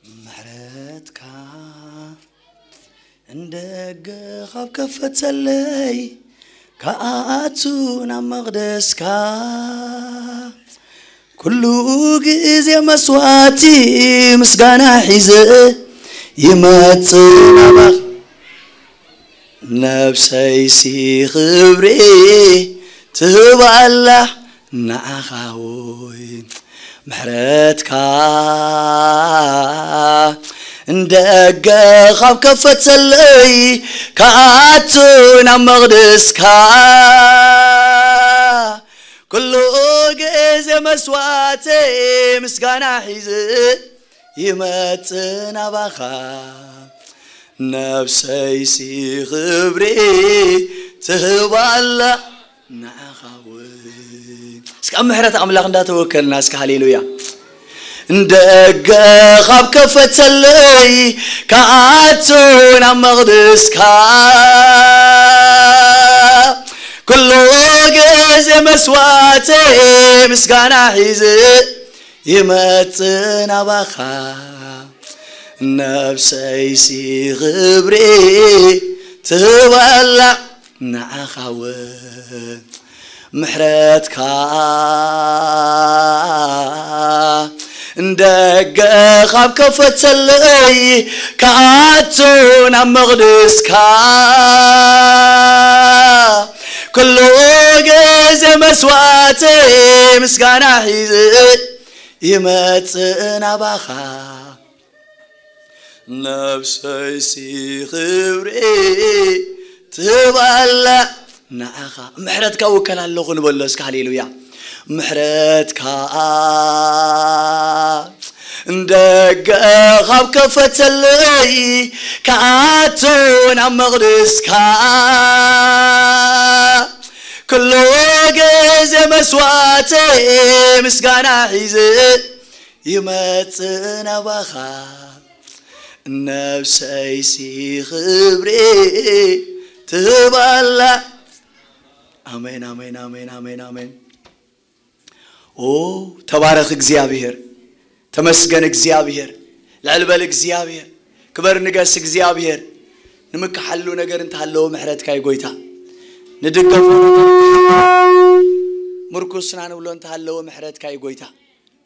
ምሕረትካ እንደገ ካብ ከፈተለይ፣ ከኣቱ ናብ መቕደስካ፣ ኩሉ ግዜ መስዋዕቲ ምስጋና ሒዘ ይመጽእ ናባኻ። ነብሰይሲ ክብሪ ትህብ ኣላ ንዓኻ፣ ወይ ምሕረትካ እንደገ ካብ ከፈተለይ፣ ከኣቱ ናብ መቕደስካ፣ ኩሉ ግዜ መስዋዕተይ ምስጋና ሒዘ ይመጽእ ናባኻ። ነብሰይሲ ክብሪ ትህብ ኣላ ንዓኻ፣ ወይ እስኪ ኣብ ምሕረት ኣምላኽ እንዳተወከልና እስኪ ሃሌሉያ። እንደገ ካብ ከፈተለይ፣ ከኣቱ ናብ መቕደስካ፣ ኩሉ ግዜ መስዋዕተይ ምስጋና ሒዘ ይመጽእ ናባኻ። ነብሰይሲ ክብሪ ትህብ ኣላ ንዓኻ፣ ወይ ምሕረትካ እንደገ ካብ ከፈተለይ፣ ከኣቱ ናብ መቕደስካ፣ ኩሉ ግዜ መስዋዕተይ ምስጋና ሒዘ ይመጽእ ናባኻ። ነብሰይሲ ክብሪ ትህብ ኣላ ንዓኻ። ምሕረትካ እውከል ኣለኹ ንበሎ እስከ፣ ሃሌሉያ። ምሕረትካ እንደገ ካብ ከፈተለይ፣ ከኣቱ ናብ መቕደስካ፣ ኩሉ ግዜ መስዋዕተይ ምስጋና ሒዘ ይመጽእ ናባኻ። ነብሰይሲ ክብሪ ትህብ ኣላ። ኣሜን፣ ኣሜን፣ ኣሜን፣ ኣሜን፣ ኣሜን። ኦ፣ ተባረኽ እግዚኣብሔር፣ ተመስገን እግዚኣብሔር፣ ልዕል በል እግዚኣብሔር፣ ክበር ንገስ እግዚኣብሔር። ንምክሓሉ ነገር እንተሃለወ ምሕረትካ እዩ ጎይታ። ንድገፎ ነገር፣ ምርኩስና ንብሎ እንተሃለወ ምሕረትካ እዩ ጎይታ።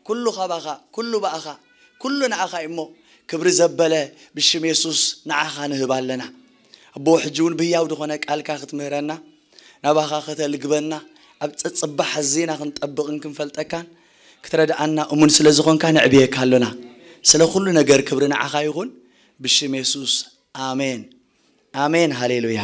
ኩሉ ካባኻ፣ ኩሉ ብኣኻ፣ ኩሉ ንኣኻ እዩ እሞ፣ ክብሪ ዘበለ ብሽም የሱስ ንዓኻ ንህብ ኣለና። ኣቦ፣ ሕጂ እውን ብህያው ዝኾነ ቃልካ ክትምህረና፣ ናባኻ ከተልግበና፣ ኣብ ጸጽባሕ ኣዚና ክንጠብቕን ክንፈልጠካን ክትረድኣና እሙን ስለ ዝኾንካ ነዕብየካ ኣሎና። ስለ ኩሉ ነገር ክብሪ ንዓኻ ይኹን፣ ብሽም የሱስ። ኣሜን። ኣሜን። ሃሌሉያ።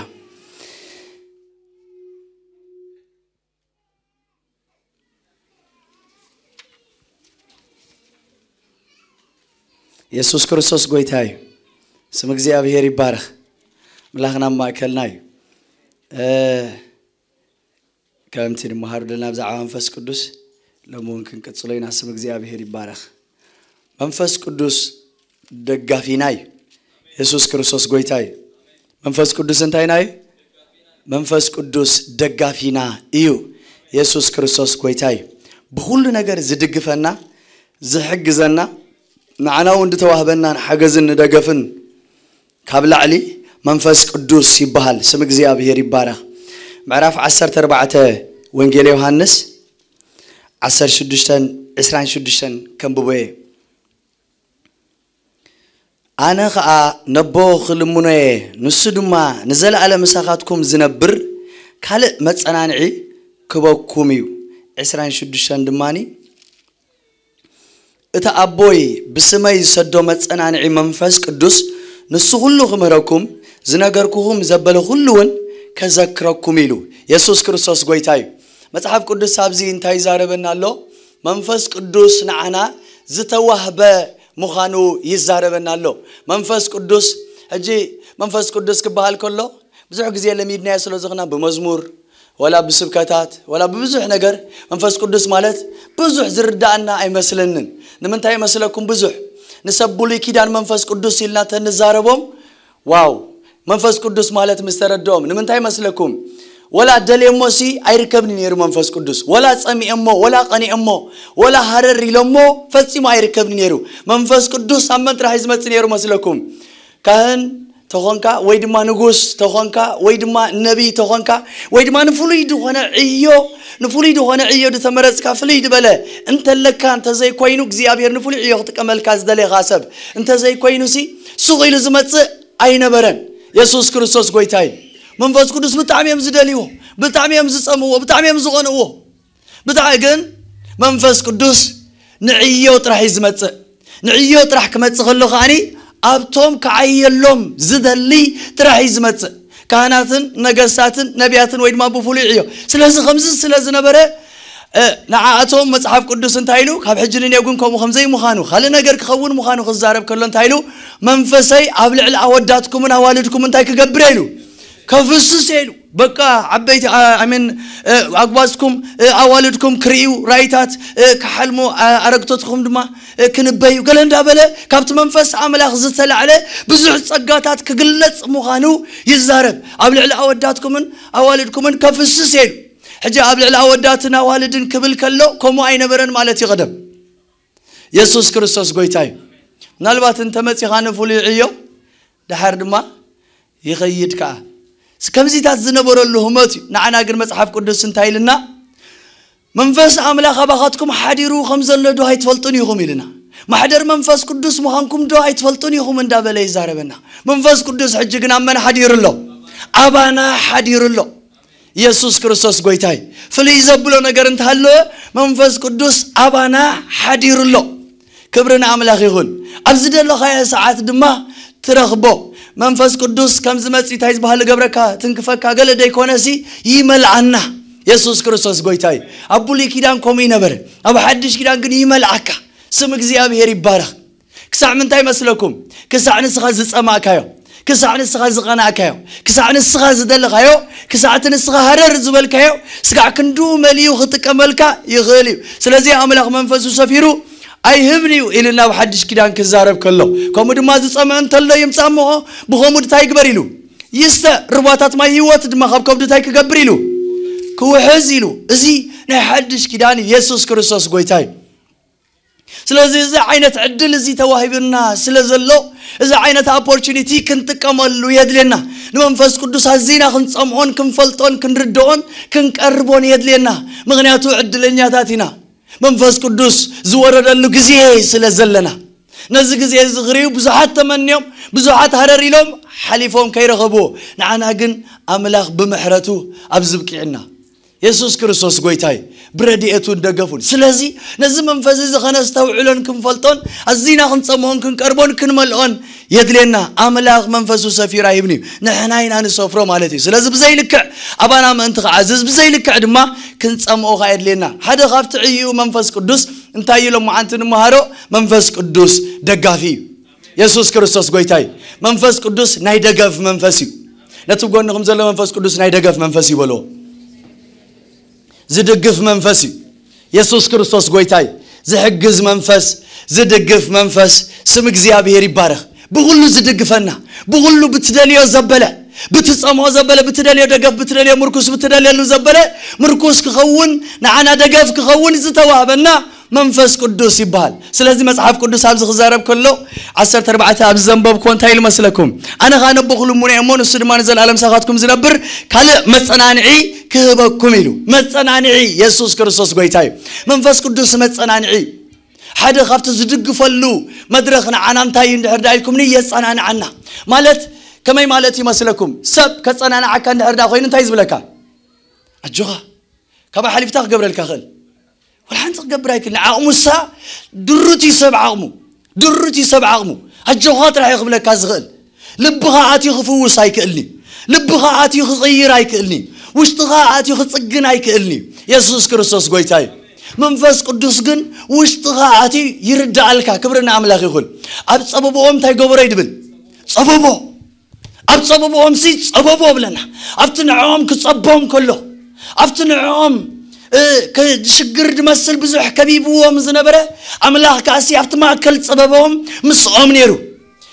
የሱስ ክርስቶስ ጎይታ እዩ። ስም እግዚኣብሔር ይባረኽ። ኣምላኽና ኣብ ማእከልና እዩ። እ፣ ከምቲ ንመሃሩ ዘለና ብዛዕባ መንፈስ ቅዱስ ሎሚ እውን ክንቅጽሎ ኢና። ስም እግዚኣብሔር ይባረኽ። መንፈስ ቅዱስ ደጋፊና እዩ። የሱስ ክርስቶስ ጎይታ እዩ። መንፈስ ቅዱስ እንታይና እዩ? መንፈስ ቅዱስ ደጋፊና እዩ። የሱስ ክርስቶስ ጎይታ እዩ። ብኹሉ ነገር ዝድግፈና፣ ዝሕግዘና፣ ንዓና እውን ዝተዋህበናን ሓገዝን ንደገፍን ካብ ላዕሊ መንፈስ ቅዱስ ይበሃል። ስም እግዚኣብሔር ይባረኽ። ምዕራፍ ዓሰርተ ኣርባዕተ ወንጌል ዮሃንስ ዓሰርተ ሽዱሽተን ዕስራን ሽዱሽተን ከንብቦ እየ። ኣነ ኸኣ ነቦ ክልምኖ እየ፣ ንሱ ድማ ንዘለኣለም ምሳኻትኩም ዝነብር ካልእ መጸናንዒ ክበኩም እዩ። ዕስራን ሽዱሽተን ድማኒ፣ እቲ ኣቦይ ብስመይ ዝሰዶ መጸናንዒ መንፈስ ቅዱስ፣ ንሱ ኩሉ ክምህረኩም፣ ዝነገርኩኹም ዘበለ ኩሉ እውን ከዘክረኩም ኢሉ። የሱስ ክርስቶስ ጎይታ እዩ። መጽሓፍ ቅዱስ ኣብዚ እንታይ ይዛረበና ኣሎ? መንፈስ ቅዱስ ንዓና ዝተዋህበ ምዃኑ ይዛረበና ኣሎ። መንፈስ ቅዱስ፣ ሕጂ መንፈስ ቅዱስ ክበሃል ከሎ ብዙሕ ግዜ ለሚድናዮ ስለ ዝኾና ብመዝሙር፣ ወላ ብስብከታት፣ ወላ ብብዙሕ ነገር መንፈስ ቅዱስ ማለት ብዙሕ ዝርዳኣና ኣይመስለንን። ንምንታይ ይመስለኩም? ብዙሕ ንሰብ ብሉይ ኪዳን መንፈስ ቅዱስ ኢልና ተንዛረቦም፣ ዋው፣ መንፈስ ቅዱስ ማለት ምስ ተረድኦም፣ ንምንታይ ይመስለኩም? ወላ ደልየሞሲ ኣይርከብኒ ነይሩ መንፈስ ቅዱስ። ወላ ጸሚኤሞ፣ ወላ ቀኒኤሞ፣ ወላ ሃረር ኢሎሞ ፈጺሙ ኣይርከብኒ ነይሩ። መንፈስ ቅዱስ ኣብ መን ጥራሕ እዩ ዝመጽእ ነይሩ መስለኩም? ካህን ተኾንካ፣ ወይ ድማ ንጉስ ተኾንካ፣ ወይ ድማ ነቢይ ተኾንካ፣ ወይ ድማ ንፍሉይ ዝኾነ ዕዮ፣ ንፍሉይ ዝኾነ ዕዮ ዝተመረጽካ ፍልይ ዝበለ እንተለካ፣ እንተዘይኮይኑ እግዚኣብሔር ንፍሉይ ዕዮ ክጥቀመልካ ዝደለኻ ሰብ እንተዘይኮይኑሲ ሱቕ ኢሉ ዝመጽእ ኣይነበረን። የሱስ ክርስቶስ ጎይታ እዩ። መንፈስ ቅዱስ ብጣዕሚ እዮም ዝደልይዎ፣ ብጣዕሚ እዮም ዝጸምዎ፣ ብጣዕሚ እዮም ዝቐንእዎ። ብጣዕሚ ግን መንፈስ ቅዱስ ንዕዮ ጥራሕ እዩ ዝመጽእ። ንዕዮ ጥራሕ ክመጽእ ከሎ ከዓኒ ኣብቶም ክዓየሎም ዝደሊ ጥራሕ እዩ ዝመጽእ። ካህናትን ነገስታትን ነቢያትን ወይ ድማ ብፍሉይ ዕዮ። ስለዚ ከምዚ ስለ ዝነበረ፣ እ፣ ንዓኣቶም መጽሓፍ ቅዱስ እንታይ ኢሉ? ካብ ሕጂ ንኔው ግን ከምኡ ከም ዘይምዃኑ፣ ካልእ ነገር ክኸውን ምዃኑ ክዛረብ ከሎ እንታይ ኢሉ? "መንፈሰይ ኣብ ልዕሊ ኣወዳትኩምን ኣዋልድኩም እንታይ ክገብር እየ?" ኢሉ፣ "ከፍስስ እየ" ኢሉ። በቃ ዓበይቲ፣ አ-፣ ኣሜን፣ እ፣ ኣጉባዝኩም፣ እ፣ ኣዋልድኩም ክርእዩ ራእይታት፣ እ፣ ክሓልሙ፣ አ-፣ ኣረግቶትኩም ድማ፣ እ፣ ክንበዩ ገለ እንዳበለ ካብቲ መንፈስ ኣምላኽ ዝተላዕለ ብዙሕ ጸጋታት ክግለጽ ምዃኑ ይዛረብ። "ኣብ ልዕሊ ኣወዳትኩምን ኣዋልድኩምን ከፍስስ እየ" ኢሉ። ሕጂ ኣብ ልዕሊ ኣወዳትን ኣዋልድን ክብል ከሎ ከምኡ ኣይነበረን ማለት እዩ። ቀደም የሱስ ክርስቶስ ጎይታ እዩ። ምናልባት እንተመጺኻ ንፍሉይ ዕዮ፣ ደሓር ድማ ይኸይድ ከኣ። ስ-፣ ከምዚታት ዝነበረሉ ህሞት እዩ። ንዓና ግን መጽሓፍ ቅዱስ እንታይ ኢልና? "መንፈስ ኣምላኽ ኣባኻትኩም ሓዲሩ ከም ዘሎ ዶ ኣይትፈልጡን ኢኹም?" ኢልና። "ማሕደር መንፈስ ቅዱስ ምዃንኩም ዶ ኣይትፈልጡን ኢኹም?" እንዳበለ ይዛረበና። መንፈስ ቅዱስ ሕጂ ግን ኣብ መን ሓዲሩ ኣሎ? ኣባና ሓዲሩ ኣሎ። የሱስ ክርስቶስ ጎይታይ። ፍልይ ዘብሎ ነገር እንተሃለወ፣ መንፈስ ቅዱስ ኣባና ሓዲሩ ኣሎ። ክብሪ ንኣምላኽ ይኹን። ኣብ ዝደለኻዮ ሰዓት ድማ ትረኽቦ። መንፈስ ቅዱስ ከም ዝመጽእ እንታይ ዝበሃል ገብረካ፣ ትንክፈካ፣ ገለ ደይኮነሲ ይመልኣና። የሱስ ክርስቶስ ጎይታይ። ኣብ ብሉይ ኪዳን ከምኡ ይነበረ፣ ኣብ ሓድሽ ኪዳን ግን ይመልኣካ። ስም እግዚኣብሔር ይባረኽ። ክሳዕ ምንታይ መስለኩም? ክሳዕ ንስኻ ዝጸማእካዮ፣ ክሳዕ ንስኻ ዝቐናእካዮ፣ ክሳዕ ንስኻ ዝደለኻዮ፣ ክሳዕ እቲ ንስኻ ሃረር ዝበልካዮ ስጋዕ ክንዱ መሊኡ ክጥቀመልካ ይኽእል እዩ። ስለዚ ኣምላኽ መንፈሱ ሰፊሩ ኣይህብን እዩ ኢልና ኣብ ሓድሽ ኪዳን ክዛረብ ከሎ፣ ከምኡ ድማ ዝጸምአ እንተሎ ይምጻእ እሞ ብኸምኡ ድታይ ይግበር ኢሉ ይስተ፣ ርባታት ማይ ህይወት ድማ ካብ ከብዱ እንታይ ክገብር ኢሉ ክውሕዝ ኢሉ። እዚ ናይ ሓድሽ ኪዳን ኢየሱስ ክርስቶስ ጎይታ እዩ። ስለዚ እዚ ዓይነት ዕድል እዚ ተዋሂብና ስለ ዘሎ፣ እዚ ዓይነት ኦፖርቹኒቲ ክንጥቀመሉ የድልየና። ንመንፈስ ቅዱስ ኣዚና ክንጸምዖን ክንፈልጦን ክንርድኦን ክንቀርቦን የድልየና። ምኽንያቱ ዕድለኛታት ኢና። መንፈስ ቅዱስ ዝወረደሉ ግዜ ስለ ዘለና፣ ነዚ ግዜ እዚ ክርእዩ ብዙሓት ተመንዮም፣ ብዙሓት ሃረር ኢሎም ሓሊፎም ከይረኸብዎ፣ ንዓና ግን ኣምላኽ ብምሕረቱ ኣብዚ ብቂዕና። የሱስ ክርስቶስ ጎይታይ ብረድኤቱን ደገፉን። ስለዚ ነዚ መንፈስ እዚ ኸነስተውዕሎን ክንፈልጦን ኣዚና ክንጸምኦን ክንቀርቦን ክንመልኦን የድልየና። ኣምላኽ መንፈሱ ሰፊራ ይብኒ ንሕና ኢና ንሰፍሮ ማለት እዩ። ስለዚ ብዘይልክዕ ኣባና ምእንቲ ክዓዝዝ ብዘይልክዕ ድማ ክንጸምኦ ኸኣ የድልየና። ሓደ ካብቲ ዕይኡ መንፈስ ቅዱስ እንታይ እዩ? ሎማዓንቲ ንመሃሮ መንፈስ ቅዱስ ደጋፊ እዩ። የሱስ ክርስቶስ ጎይታይ መንፈስ ቅዱስ ናይ ደገፍ መንፈስ እዩ። ነቲ ጎንኹም ዘሎ መንፈስ ቅዱስ ናይ ደገፍ መንፈስ እዩ በልዎ። ዝድግፍ መንፈስ እዩ። የሱስ ክርስቶስ ጎይታይ ዝሕግዝ መንፈስ፣ ዝድግፍ መንፈስ። ስም እግዚኣብሔር ይባረኽ። ብኹሉ ዝድግፈና፣ ብኹሉ ብትደልዮ ዘበለ፣ ብትጸምኦ ዘበለ፣ ብትደልዮ ደገፍ፣ ብትደልዮ ምርኩስ፣ ብትደልየሉ ዘበለ ምርኩስ ክኸውን፣ ንዓና ደገፍ ክኸውን ዝተዋህበና መንፈስ ቅዱስ ይበሃል። ስለዚ መጽሓፍ ቅዱስ ኣብዚ ክዛረብ ከሎ ዓሰርተ ኣርባዕተ ኣብዚ ዘንበብኩዎ እንታይ ኢሉ መስለኩም? ኣነ ኸኣ ነቦኹ ልሙነ እየ እሞ ንሱ ድማ ንዘለኣለም ሳኻትኩም ዝነብር ካልእ መጸናንዒ ክህበኩም ኢሉ። መጸናንዒ የሱስ ክርስቶስ ጎይታ እዩ። መንፈስ ቅዱስ መጸናንዒ እዩ። ሓደ ካብቲ ዝድግፈሉ መድረኽ ንዓና እንታይ እዩ እንድሕር ደኣ ኢልኩምኒ የጸናንዓና። ማለት ከመይ ማለት ይመስለኩም? ሰብ ከጸናንዓካ እንድሕር ደኣ ኮይኑ እንታይ ዝብለካ? ኣጆኻ፣ ካብኣ ሓሊፍታ ክገብረልካ ክእል። ወላ ሓንቲ ክገብር ኣይክእልን። ዓቕሙሳ ድሩት እዩ ሰብ ዓቕሙ። ድሩት እዩ ሰብ ዓቕሙ። ኣጆኻ ጥራሕ እዩ ክብለካ ዝኽእል። ልብኻ ኣትዩ ክፍውስ ኣይክእልን እዩ። ልብኻ ኣትዩ ክቕይር ኣይክእልን እዩ። ውሽጥኻ ኣትዩ ክጽግን ኣይክእልን እዩ። የሱስ ክርስቶስ ጎይታ እዩ። መንፈስ ቅዱስ ግን ውሽጥኻ ኣትዩ ይርድኣልካ። ክብሪ ንኣምላኽ ይኹን። ኣብ ጸበብኦም እንታይ ገበሮ እዩ ድብል? ጸበቦ። ኣብ ጸበብኦም ሲ ጸበቦ ብለና። ኣብቲ ንዕኦም ክጸቦም ከሎ፣ ኣብቲ ንዕኦም፣ እ፣ ከ-፣ ሽግር ድመስል ብዙሕ ከቢብዎም ዝነበረ፣ ኣምላኽ ከኣሲ ኣብቲ ማእከል ጸበቦም ምስኦም ነይሩ።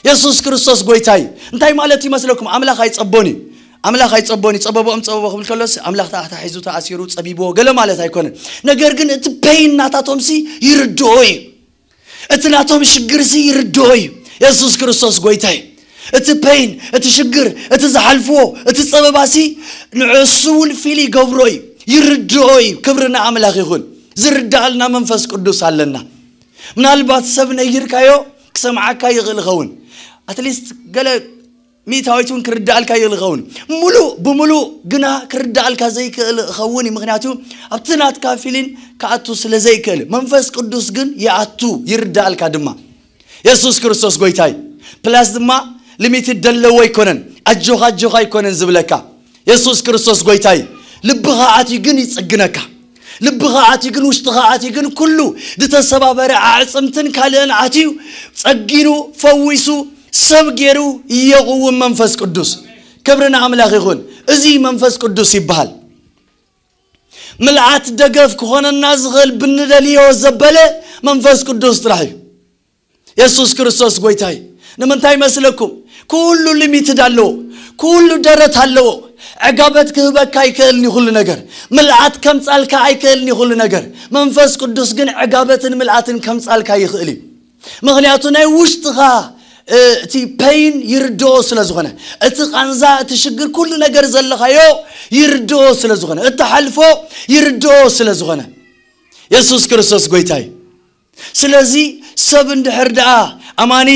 የሱስ ክርስቶስ ጎይታ እዩ። እንታይ ማለት ይመስለኩም? ኣምላኽ ኣይጸቦን እዩ። ኣምላኽ ኣይጸቦን እዩ። ጸበቦኦም ጸበቦ ክብል ከሎስ ኣምላኽ ተኣታሒዙ ተኣሲሩ ጸቢብዎ ገለ ማለት ኣይኮነን። ነገር ግን እቲ ፔይን ናታቶምሲ ይርድኦ እዩ። እቲ ናቶም ሽግርሲ ይርድኦ እዩ። የሱስ ክርስቶስ ጎይታ እዩ። እቲ ፔይን፣ እቲ ሽግር፣ እቲ ዝሓልፍዎ፣ እቲ ጸበባሲ ንዕሱ እውን ፊል ይገብሮ እዩ፣ ይርድኦ እዩ። ክብሪ ንኣምላኽ ይኹን። ዝርዳኣልና መንፈስ ቅዱስ ኣለና። ምናልባት ሰብ ነጊርካዮ ክሰምዓካ ይኽእል ይኸውን። ኣትሊስት ገለ ሚእታዊት እውን ክርዳኣልካ ይኽእል ይኸውን። ሙሉእ ብምሉእ ግና ክርዳኣልካ ዘይክእል ይኸውን እዩ። ምኽንያቱ ኣብቲ ናትካ ፊሊን ክኣቱ ስለ ዘይክእል። መንፈስ ቅዱስ ግን ይኣቱ፣ ይርዳኣልካ ድማ። የሱስ ክርስቶስ ጎይታ እዩ። ፕላስ ድማ ሊሚትድ ደለዎ ኣይኮነን። ኣጆኻ፣ ኣጆኻ ኣይኮነን ዝብለካ። የሱስ ክርስቶስ ጎይታ እዩ። ልብኻ ኣትዩ ግን ይጽግነካ። ልብኻ ኣትዩ ግን፣ ውሽጥኻ ኣትዩ ግን፣ ኩሉ ዝተሰባበረ ኣዕጽምትን ካልእን ኣትዩ ጸጊኑ፣ ፈዊሱ፣ ሰብ ገይሩ ይየቕውም መንፈስ ቅዱስ። ክብሪ ንኣምላኽ ይኹን። እዚ መንፈስ ቅዱስ ይበሃል። ምልኣት ደገፍ ክኾነና ዝኽእል ብንደልዮ ዘበለ መንፈስ ቅዱስ ጥራሕ እዩ። የሱስ ክርስቶስ ጎይታ እዩ። ንምንታይ መስለኩም? ኩሉ ሊሚትድ ኣለዎ። ኩሉ ደረት ኣለዎ። ዕጋበት ክህበካ ኣይክእልን እዩ ኩሉ ነገር። ምልኣት ከምጻልካ ኣይክእልን እዩ ኩሉ ነገር። መንፈስ ቅዱስ ግን ዕጋበትን ምልኣትን ከምጻልካ ይኽእል እዩ። ምኽንያቱ ናይ ውሽጥኻ፣ እ፣ እቲ ፔይን ይርድኦ ስለ ዝኾነ፣ እቲ ቃንዛ፣ እቲ ሽግር፣ ኩሉ ነገር ዘለኻዮ ይርድኦ ስለ ዝኾነ፣ እትሓልፎ ይርድኦ ስለ ዝኾነ፣ የሱስ ክርስቶስ ጎይታ እዩ። ስለዚ ሰብ እንድሕር ደኣ ኣማኒ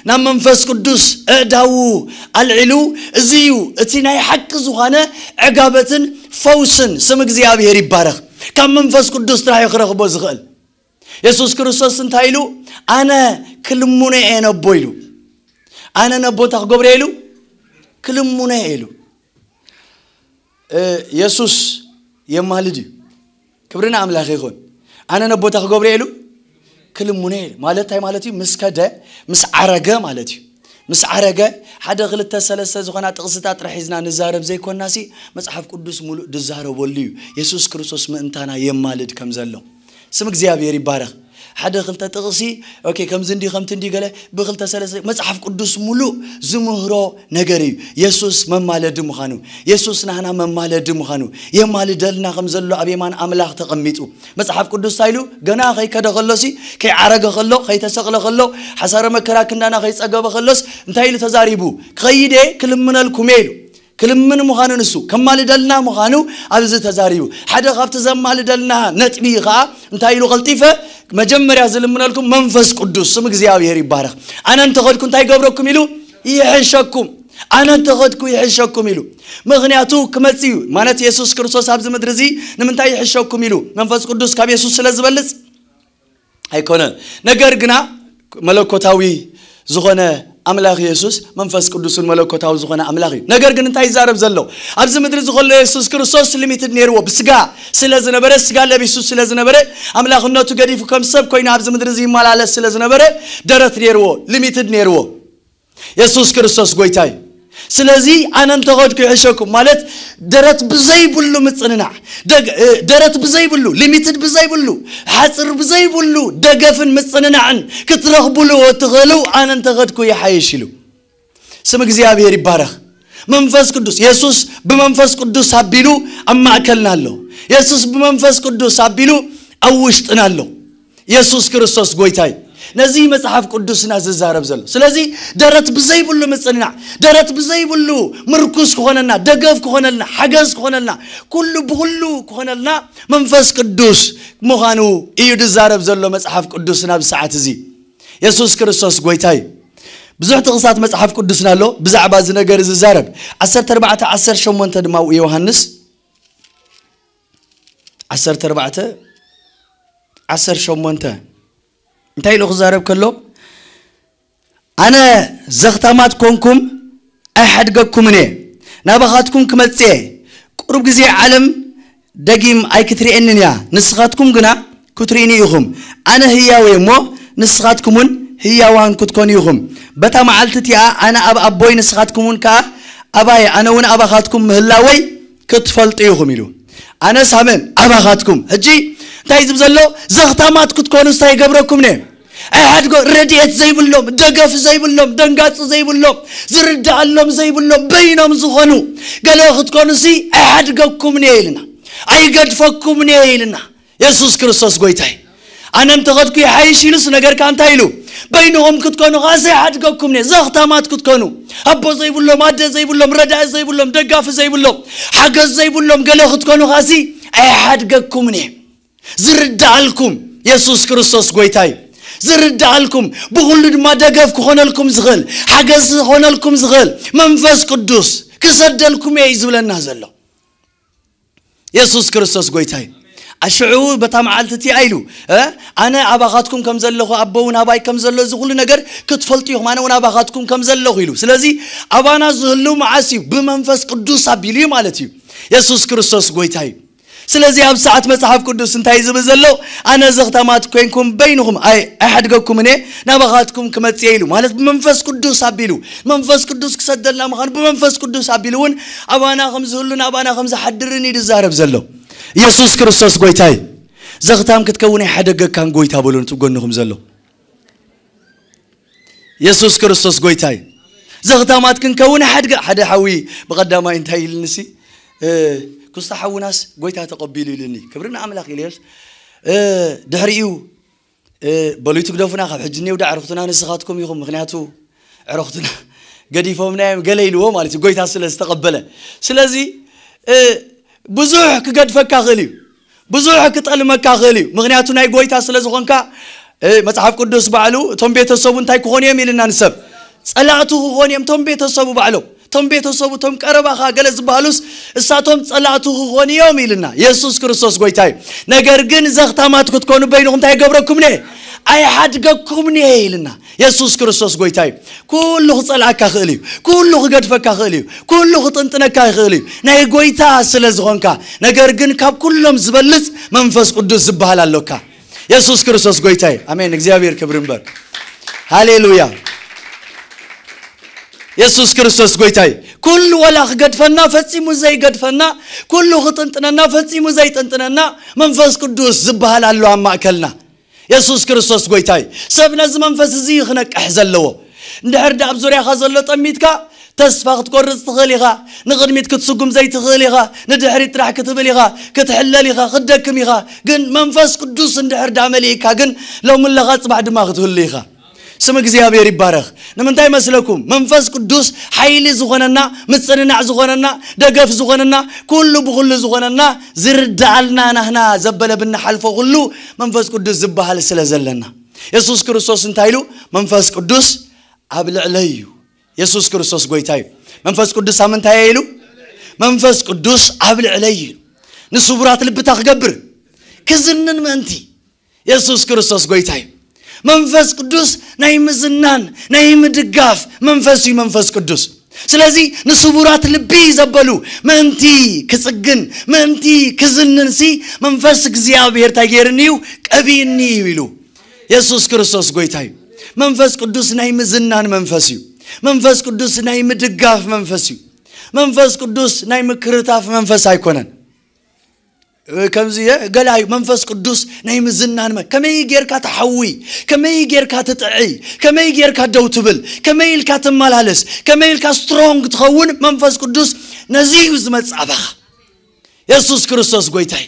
ናብ መንፈስ ቅዱስ ኣእዳዉ ኣልዒሉ፣ እዚ እዩ እቲ ናይ ሓቂ ዝኾነ ዕጋበትን ፈውስን። ስም እግዚኣብሔር ይባረኽ። ካብ መንፈስ ቅዱስ ጥራሕ እዩ ክረኽቦ ዝኽእል። የሱስ ክርስቶስ እንታይ ኢሉ? ኣነ ክልምኖ እየ ነቦ ኢሉ። ኣነ ነቦ እንታይ ክገብሮ እየ ኢሉ? ክልምኖ እየ ኢሉ። እ፣ የሱስ የማልድ እዩ። ክብሪ ንኣምላኽ ይኹን። ኣነ ነቦ እንታይ ክገብሮ እየ ኢሉ? ክልምኖ እየ ኢሉ። ማለት እንታይ ማለት እዩ? ምስ ከደ፣ ምስ ዓረገ ማለት እዩ። ምስ ዓረገ ሓደ ክልተ ሰለስተ ዝኾና ጥቕስታት ጥራሕ ሒዝና ንዛረብ ዘይኮናሲ፣ መጽሓፍ ቅዱስ ሙሉእ ዝዛረበሉ እዩ። የሱስ ክርስቶስ ምእንታና የማልድ ከም ዘሎ። ስም እግዚኣብሔር ይባረኽ። ሓደ ክልተ ጥቕሲ፣ ኦኬ፣ ከምዚ እንዲ፣ ከምቲ እንዲ ገለ ብክልተ ሰለስተ መጽሓፍ ቅዱስ ሙሉእ ዝምህሮ ነገር እዩ። የሱስ መማለዲ ምዃኑ፣ የሱስ ናህና መማለዲ ምዃኑ፣ የማልደልና ከም ዘሎ ኣብ የማን ኣምላኽ ተቐሚጡ። መጽሓፍ ቅዱስ እንታይ ኢሉ? ገና ከይከደ ከሎሲ፣ ከይዓረገ ከሎ፣ ከይተሰቕለ ከሎ፣ ሓሳረ መከራ ክንዳና ከይጸገበ ከሎስ እንታይ ኢሉ ተዛሪቡ? ከይደ ክልምነልኩም እየ ኢሉ። ክልምን ምዃኑ ንሱ፣ ከማልደልና ምዃኑ ኣብዚ ተዛሪቡ። ሓደ ካብቲ ዘማልደልና ነጥቢ ኸኣ እንታይ ኢሉ ቀልጢፈ? መጀመርያ ዝልምነልኩም መንፈስ ቅዱስ፣ ስም እግዚኣብሔር ይባረኽ። ኣነ እንተኸድኩ እንታይ ገብረኩም ኢሉ? ይሕሸኩም። ኣነ እንተኸድኩ ይሕሸኩም ኢሉ። ምኽንያቱ ክመጽእ እዩ። ማለት የሱስ ክርስቶስ ኣብዚ ምድሪ እዚ ንምንታይ ይሕሸኩም ኢሉ? መንፈስ ቅዱስ ካብ የሱስ ስለ ዝበልጽ ኣይኮነን። ነገር ግና መለኮታዊ ዝኾነ ኣምላኽ የሱስ መንፈስ ቅዱስን መለኮታዊ ዝኾነ ኣምላኽ እዩ። ነገር ግን እንታይ ይዛረብ ዘሎ? ኣብዚ ምድሪ ዝኸሎ የሱስ ክርስቶስ ሊሚትድ ነይርዎ። ብስጋ ስለ ዝነበረ፣ ስጋ ለቢሱ ስለ ዝነበረ፣ ኣምላኽነቱ ገዲፉ ከም ሰብ ኮይኑ ኣብዚ ምድሪ እዚ ይመላለስ ስለ ዝነበረ፣ ደረት ነይርዎ፣ ሊሚትድ ነይርዎ። የሱስ ክርስቶስ ጎይታ እዩ። ስለዚ ኣነ እንተኸድኩ ይሕሸኩም ማለት ደረት ብዘይብሉ ምጽንናዕ፣ ደግ-፣ እ፣ ደረት ብዘይብሉ፣ ሊሚትድ ብዘይብሉ፣ ሓጽር ብዘይብሉ ደገፍን ምጽንናዕን ክትረኽቡሉ እትኽእሉ ኣነ እንተኸድኩ ይሓይሽ ኢሉ። ስም እግዚኣብሔር ይባረኽ። መንፈስ ቅዱስ፣ የሱስ ብመንፈስ ቅዱስ ኣቢሉ ኣብ ማእከልና ኣሎ። የሱስ ብመንፈስ ቅዱስ ኣቢሉ ኣብ ውሽጥና ኣሎ። የሱስ ክርስቶስ ጎይታ እዩ። ነዚ መጽሓፍ ቅዱስና ዝዛረብ ዘሎ። ስለዚ ደረት ብዘይብሉ ምጽንናዕ፣ ደረት ብዘይብሉ ምርኩስ ክኾነልና፣ ደገፍ ክኾነልና፣ ሓገዝ ክኾነልና፣ ኩሉ ብኹሉ ክኾነልና መንፈስ ቅዱስ ምዃኑ እዩ ዝዛረብ ዘሎ መጽሓፍ ቅዱስና ኣብዚ ሰዓት እዚ። የሱስ ክርስቶስ ጎይታ እዩ። ብዙሕ ጥቕሳት መጽሓፍ ቅዱስና ኣሎ ብዛዕባ እዚ ነገር እዚ ዝዛረብ። ዓሰርተ ኣርባዕተ ዓሰርተ ሸሞንተ ድማ ዮሃንስ ዓሰርተ ኣርባዕተ ዓሰርተ ሸሞንተ እንታይ ኢሉ ክዛረብ ከሎ፣ ኣነ ዘኽታማት ኮንኩም ኣይሓድገኩምን እየ፣ ናባኻትኩም ክመጽእ እየ። ቁሩብ ግዜ ዓለም ደጊም ኣይክትርእየንን እያ፣ ንስኻትኩም ግና ክትርእዩኒ ኢኹም። ኣነ ህያው እየ እሞ ንስኻትኩም እውን ህያዋን ክትኮኑ ኢኹም። በታ መዓልቲ እቲኣ ኣነ ኣብ ኣቦይ ንስኻትኩም እውን ከኣ ኣባይ ኣነ እውን ኣባኻትኩም ምህላወይ ክትፈልጡ ኢኹም ኢሉ። ኣነስ ኣመን ኣባኻትኩም። ሕጂ እንታይ ዝብ ዘሎ? ዘኽታማት ክትኮኑ እንታይ ይገብረኩም ነ? ኣይሓድጎ ረድኤት ዘይብሎም፣ ደገፍ ዘይብሎም፣ ደንጋፂ ዘይብሎም፣ ዝርዳኣሎም ዘይብሎም በይኖም ዝኾኑ ገለ ክትኮኑሲ ኣይሓድገኩምን እየ ኢልና። ኣይገድፈኩምን እየ ኢልና። የሱስ ክርስቶስ ጎይታይ። ኣነ እንተኸድኩ ይሓይሽ ኢሉስ ነገርካ እንታይ ኢሉ? በይንኹም ክትኮኑ ከኣ ዘይሓድገኩም እየ። ዘኽታማት ክትኮኑ፣ ኣቦ ዘይብሎም፣ ኣደ ዘይብሎም፣ ረዳኢ ዘይብሎም፣ ደጋፊ ዘይብሎም፣ ሓገዝ ዘይብሎም ገለ ክትኮኑ ከኣሲ ኣይሓድገኩምን እየ። ዝርዳኣልኩም የሱስ ክርስቶስ ጎይታይ። ዝርዳኣልኩም፣ ብኹሉ ድማ ደገፍ ክኾነልኩም ዝኽእል፣ ሓገዝ ክኾነልኩም ዝኽእል መንፈስ ቅዱስ ክሰደልኩም እየ እዩ ዝብለና ዘሎ። የሱስ ክርስቶስ ጎይታይ። ኣሽዑ በታ መዓልቲ እቲኣ ኢሉ፣ እ፣ ኣነ ኣባኻትኩም ከም ዘለኹ፣ ኣቦ እውን ኣባይ ከም ዘሎ፣ እዚ ኩሉ ነገር ክትፈልጡ ኢኹም፣ ኣነ እውን ኣባኻትኩም ከም ዘለኹ ኢሉ። ስለዚ ኣባና ዝህልው መዓስ እዩ? ብመንፈስ ቅዱስ ኣቢሉ እዩ ማለት እዩ። የሱስ ክርስቶስ ጎይታይ። ስለዚ ኣብ ሰዓት መጽሓፍ ቅዱስ እንታይ ዝብል ዘሎ? ኣነ ዘኽታማት ኮይንኩም በይንኹም ኣይ-፣ ኣይሓድገኩምን እየ፣ ናባኻትኩም ክመጽእ ኢሉ። ማለት ብመንፈስ ቅዱስ ኣቢሉ፣ መንፈስ ቅዱስ ክሰደልና ምዃኑ ብመንፈስ ቅዱስ ኣቢሉ እውን ኣባና ከም ዝህሉን ኣባና ከም ዝሓድርን እዩ ዝዛረብ ዘሎ። የሱስ ክርስቶስ ጎይታይ። ዘኽታም ክትከውን ኣይሓደገካን ጎይታ በሉ ነቲ ጎንኹም ዘሎ። የሱስ ክርስቶስ ጎይታይ። ዘኽታማት ክንከውን ሓድገ-፣ ሓደ ሓዊ ብቐዳማይ እንታይ ኢልንሲ? እ፣ ኩስታ ሓውናስ ጎይታ ተቐቢሉ ኢልኒ። ክብሪ ንኣምላኽ ኢለዮስ፣ እ፣ ድሕሪኡ፣ እ፣ በሉ ይትግደፉና፣ ካብ ሕጂ እኒው ዳ ዕርኽትና ንስኻትኩም ኢኹም፣ ምኽንያቱ ዕርኽትና ገዲፎምና እዮም ገለ ኢልዎ ማለት እዩ፣ ጎይታ ስለ ዝተቐበለ። ስለዚ፣ እ፣ ብዙሕ ክገድፈካ ክእል እዩ፣ ብዙሕ ክጠልመካ ክእል እዩ። ምኽንያቱ ናይ ጎይታ ስለ ዝኾንካ፣ እ፣ መጽሓፍ ቅዱስ ባዕሉ እቶም ቤተሰቡ እንታይ ክኾኑ እዮም ኢልና ንሰብ? ጸላእቱ ክኾኑ እዮም፣ እቶም ቤተሰቡ ባዕሎም። እቶም ቤተሰቡ፣ እቶም ቀረባኻ ገለ ዝበሃሉስ እሳቶም ጸላእቱ ክኾኑ እዮም ኢልና። የሱስ ክርስቶስ ጎይታ እዩ። ነገር ግን ዘኽታማት ክትኮኑ በይንኹም እንታይ ይገብረኩም እየ? ኣይሓድገኩም እየ ኢልና። የሱስ ክርስቶስ ጎይታ እዩ። ኩሉ ክጸልኣካ ክእል እዩ። ኩሉ ክገድፈካ ክእል እዩ። ኩሉ ክጥንጥነካ ይኽእል እዩ። ናይ ጎይታ ስለ ዝኾንካ። ነገር ግን ካብ ኩሎም ዝበልጽ መንፈስ ቅዱስ ዝበሃል ኣሎካ። የሱስ ክርስቶስ ጎይታ እዩ። ኣሜን። እግዚኣብሔር ክብሪ እምበር። ሃሌሉያ። የሱስ ክርስቶስ ጎይታ እዩ። ኩሉ ወላ ክገድፈና ፈጺሙ ዘይገድፈና፣ ኩሉ ክጥንጥነና ፈጺሙ ዘይጥንጥነና መንፈስ ቅዱስ ዝበሃል ኣሎ ኣብ ማእከልና። የሱስ ክርስቶስ ጎይታ እዩ። ሰብ ነዚ መንፈስ እዚ እዩ ክነቅሕ ዘለዎ። እንድሕር ደኣ ኣብ ዙርያኻ ዘሎ ጠሚትካ፣ ተስፋ ክትቆርጽ ትኽእል ኢኻ። ንቕድሚት ክትስጉም ዘይትኽእል ኢኻ። ንድሕሪት ጥራሕ ክትብል ኢኻ። ክትሕለል ኢኻ። ክትደክም ኢኻ። ግን መንፈስ ቅዱስ እንድሕር ደኣ መሊእካ ግን፣ ሎሚ ኣለኻ፣ ጽባሕ ድማ ክትህሉ ኢኻ። ስም እግዚኣብሔር ይባረኽ። ንምንታይ መስለኩም? መንፈስ ቅዱስ ሓይሊ ዝኾነና፣ ምጽንናዕ ዝኾነና፣ ደገፍ ዝኾነና፣ ኩሉ ብኹሉ ዝኾነና፣ ዝርድኣልና ናህና ዘበለ ብንሓልፎ ኩሉ መንፈስ ቅዱስ ዝበሃል ስለ ዘለና። የሱስ ክርስቶስ እንታይ ኢሉ? መንፈስ ቅዱስ ኣብ ልዕለይ እዩ። የሱስ ክርስቶስ ጎይታ እዩ። መንፈስ ቅዱስ ኣብ ምንታይ እየ ኢሉ? መንፈስ ቅዱስ ኣብ ልዕለይ እዩ። ንስቡራት ልብታ ክገብር፣ ክዝንን ምእንቲ። የሱስ ክርስቶስ ጎይታ እዩ። መንፈስ ቅዱስ ናይ ምዝናን፣ ናይ ምድጋፍ መንፈስ እዩ መንፈስ ቅዱስ። ስለዚ ንስቡራት ልቢ ዘበሉ ምእንቲ ክጽግን፣ ምእንቲ ክዝንን ሲ መንፈስ እግዚኣብሔር እንታይ ገይርኒ እዩ? ቀቢእኒ እዩ ኢሉ። የሱስ ክርስቶስ ጎይታ እዩ። መንፈስ ቅዱስ ናይ ምዝናን መንፈስ እዩ። መንፈስ ቅዱስ ናይ ምድጋፍ መንፈስ እዩ። መንፈስ ቅዱስ ናይ ምክርታፍ መንፈስ ኣይኮነን። እ፣ ከምዚ፣ እ፣ ገላይ መንፈስ ቅዱስ ናይ ምዝናን መ-፣ ከመይ ጌርካ ትሓዊ፣ ከመይ ጌርካ ትጥዒ፣ ከመይ ጌርካ ደው ትብል፣ ከመይ ኢልካ ትመላለስ፣ ከመይ ኢልካ ስትሮንግ ትኸውን መንፈስ ቅዱስ ነዚ እዩ ዝመጽእ ኣባኻ። የሱስ ክርስቶስ ጎይታይ።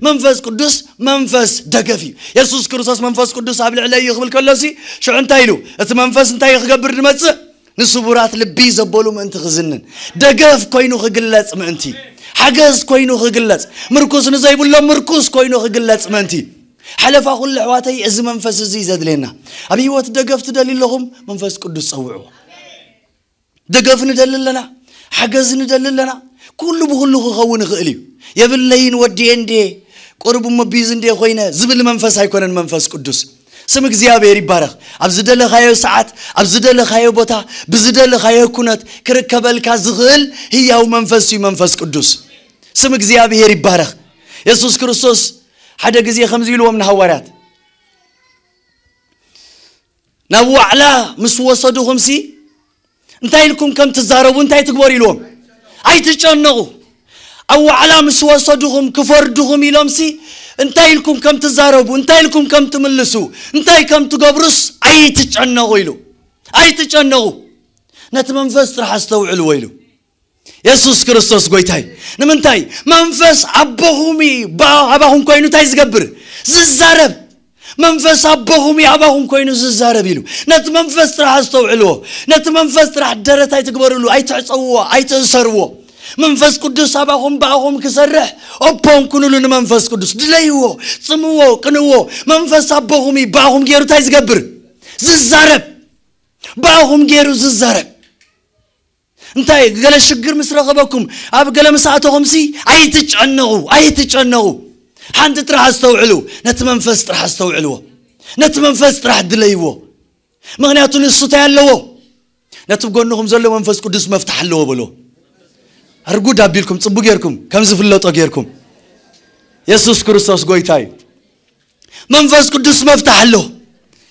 መንፈስ ቅዱስ መንፈስ ደገፍ እዩ። የሱስ ክርስቶስ መንፈስ ቅዱስ ኣብ ልዕለይ እዩ ክብል ከሎሲ ሽዑ እንታይ ኢሉ? እቲ መንፈስ እንታይ እዩ ክገብር ዝመጽእ? ንስቡራት ልቢ ዘበሉ ምእንቲ ክዝንን፣ ደገፍ ኮይኑ ክግለጽ ምእንቲ፣ ሓገዝ ኮይኑ ክግለጽ፣ ምርኩስ ንዘይብሎም ምርኩስ ኮይኑ ክግለጽ ምእንቲ። ሓለፋ ኩሉ ኣሕዋተይ፣ እዚ መንፈስ እዚ እዩ ዘድልየና። ኣብ ህይወት ደገፍ ትደልዩ ኣለኹም? መንፈስ ቅዱስ ጸውዕዎ። ደገፍ ንደሊ ኣለና፣ ሓገዝ ንደሊ ኣለና። ኩሉ ብኩሉ ክኸውን ይኽእል እዩ። የብለይን፣ ወዲኤ እንዴ፣ ቁሩብ እሞ ቢዚ እንዴ ኮይነ ዝብል መንፈስ ኣይኮነን መንፈስ ቅዱስ። ስም እግዚኣብሔር ይባረኽ። ኣብ ዝደለኻዮ ሰዓት፣ ኣብ ዝደለኻዮ ቦታ፣ ብዝደለኻዮ ኩነት ክርከበልካ ዝኽእል ህያው መንፈስ እዩ መንፈስ ቅዱስ። ስም እግዚኣብሔር ይባረኽ። የሱስ ክርስቶስ ሓደ ግዜ ከምዚ ኢልዎም ንሃዋርያት፣ ናብ ዋዕላ ምስ ወሰድኹምሲ እንታይ ኢልኩም ከም ትዛረቡ እንታይ ትግበሩ ኢልዎም። ኣይትጨነቑ። ኣብ ዋዕላ ምስ ወሰዱኹም ክፈርዱኹም ኢሎምሲ እንታይ ኢልኩም ከም ትዛረቡ፣ እንታይ ኢልኩም ከም ትምልሱ፣ እንታይ ከም ትገብሩስ ኣይትጨነቑ ኢሉ። ኣይትጨነቑ፣ ነቲ መንፈስ ጥራሕ ኣስተውዕልዎ ኢሉ። የሱስ ክርስቶስ ጎይታይ። ንምንታይ? መንፈስ ኣቦኹም እዩ፣ ባ-፣ ኣባኹም ኮይኑ እንታይ ዝገብር? ዝዛረብ። መንፈስ ኣቦኹም እዩ፣ ኣባኹም ኮይኑ ዝዛረብ ኢሉ። ነቲ መንፈስ ጥራሕ ኣስተውዕልዎ። ነቲ መንፈስ ጥራሕ ደረት ኣይትግበርሉ፣ ኣይትዕጸውዎ፣ ኣይትእሰርዎ። መንፈስ ቅዱስ ኣባኹም ብኣኹም ክሰርሕ ኦፖን ኩኑሉ ንመንፈስ ቅዱስ። ድለይዎ፣ ጽምዎ፣ ቅንዎ። መንፈስ ኣቦኹም እዩ፣ ብኣኹም ገይሩ እንታይ ዝገብር? ዝዛረብ። ብኣኹም ገይሩ ዝዛረብ። እንታይ ገለ ሽግር ምስ ረኸበኩም፣ ኣብ ገለ ምስ ኣተኹምሲ ኣይትጨነቑ፣ ኣይትጨነቑ። ሓንቲ ጥራሕ ኣስተውዕሉ፣ ነቲ መንፈስ ጥራሕ ኣስተውዕልዎ። ነቲ መንፈስ ጥራሕ ድለይዎ። ምኽንያቱ ንሱ እንታይ ኣለዎ? ነቲ ጎንኹም ዘሎ መንፈስ ቅዱስ መፍትሕ ኣለዎ በሎ። ኣርጉድ ኣቢልኩም፣ ጽቡቕ ጌርኩም፣ ከም ዝፍለጦ ጌርኩም። የሱስ ክርስቶስ ጎይታ እዩ። መንፈስ ቅዱስ መፍትሕ ኣሎ።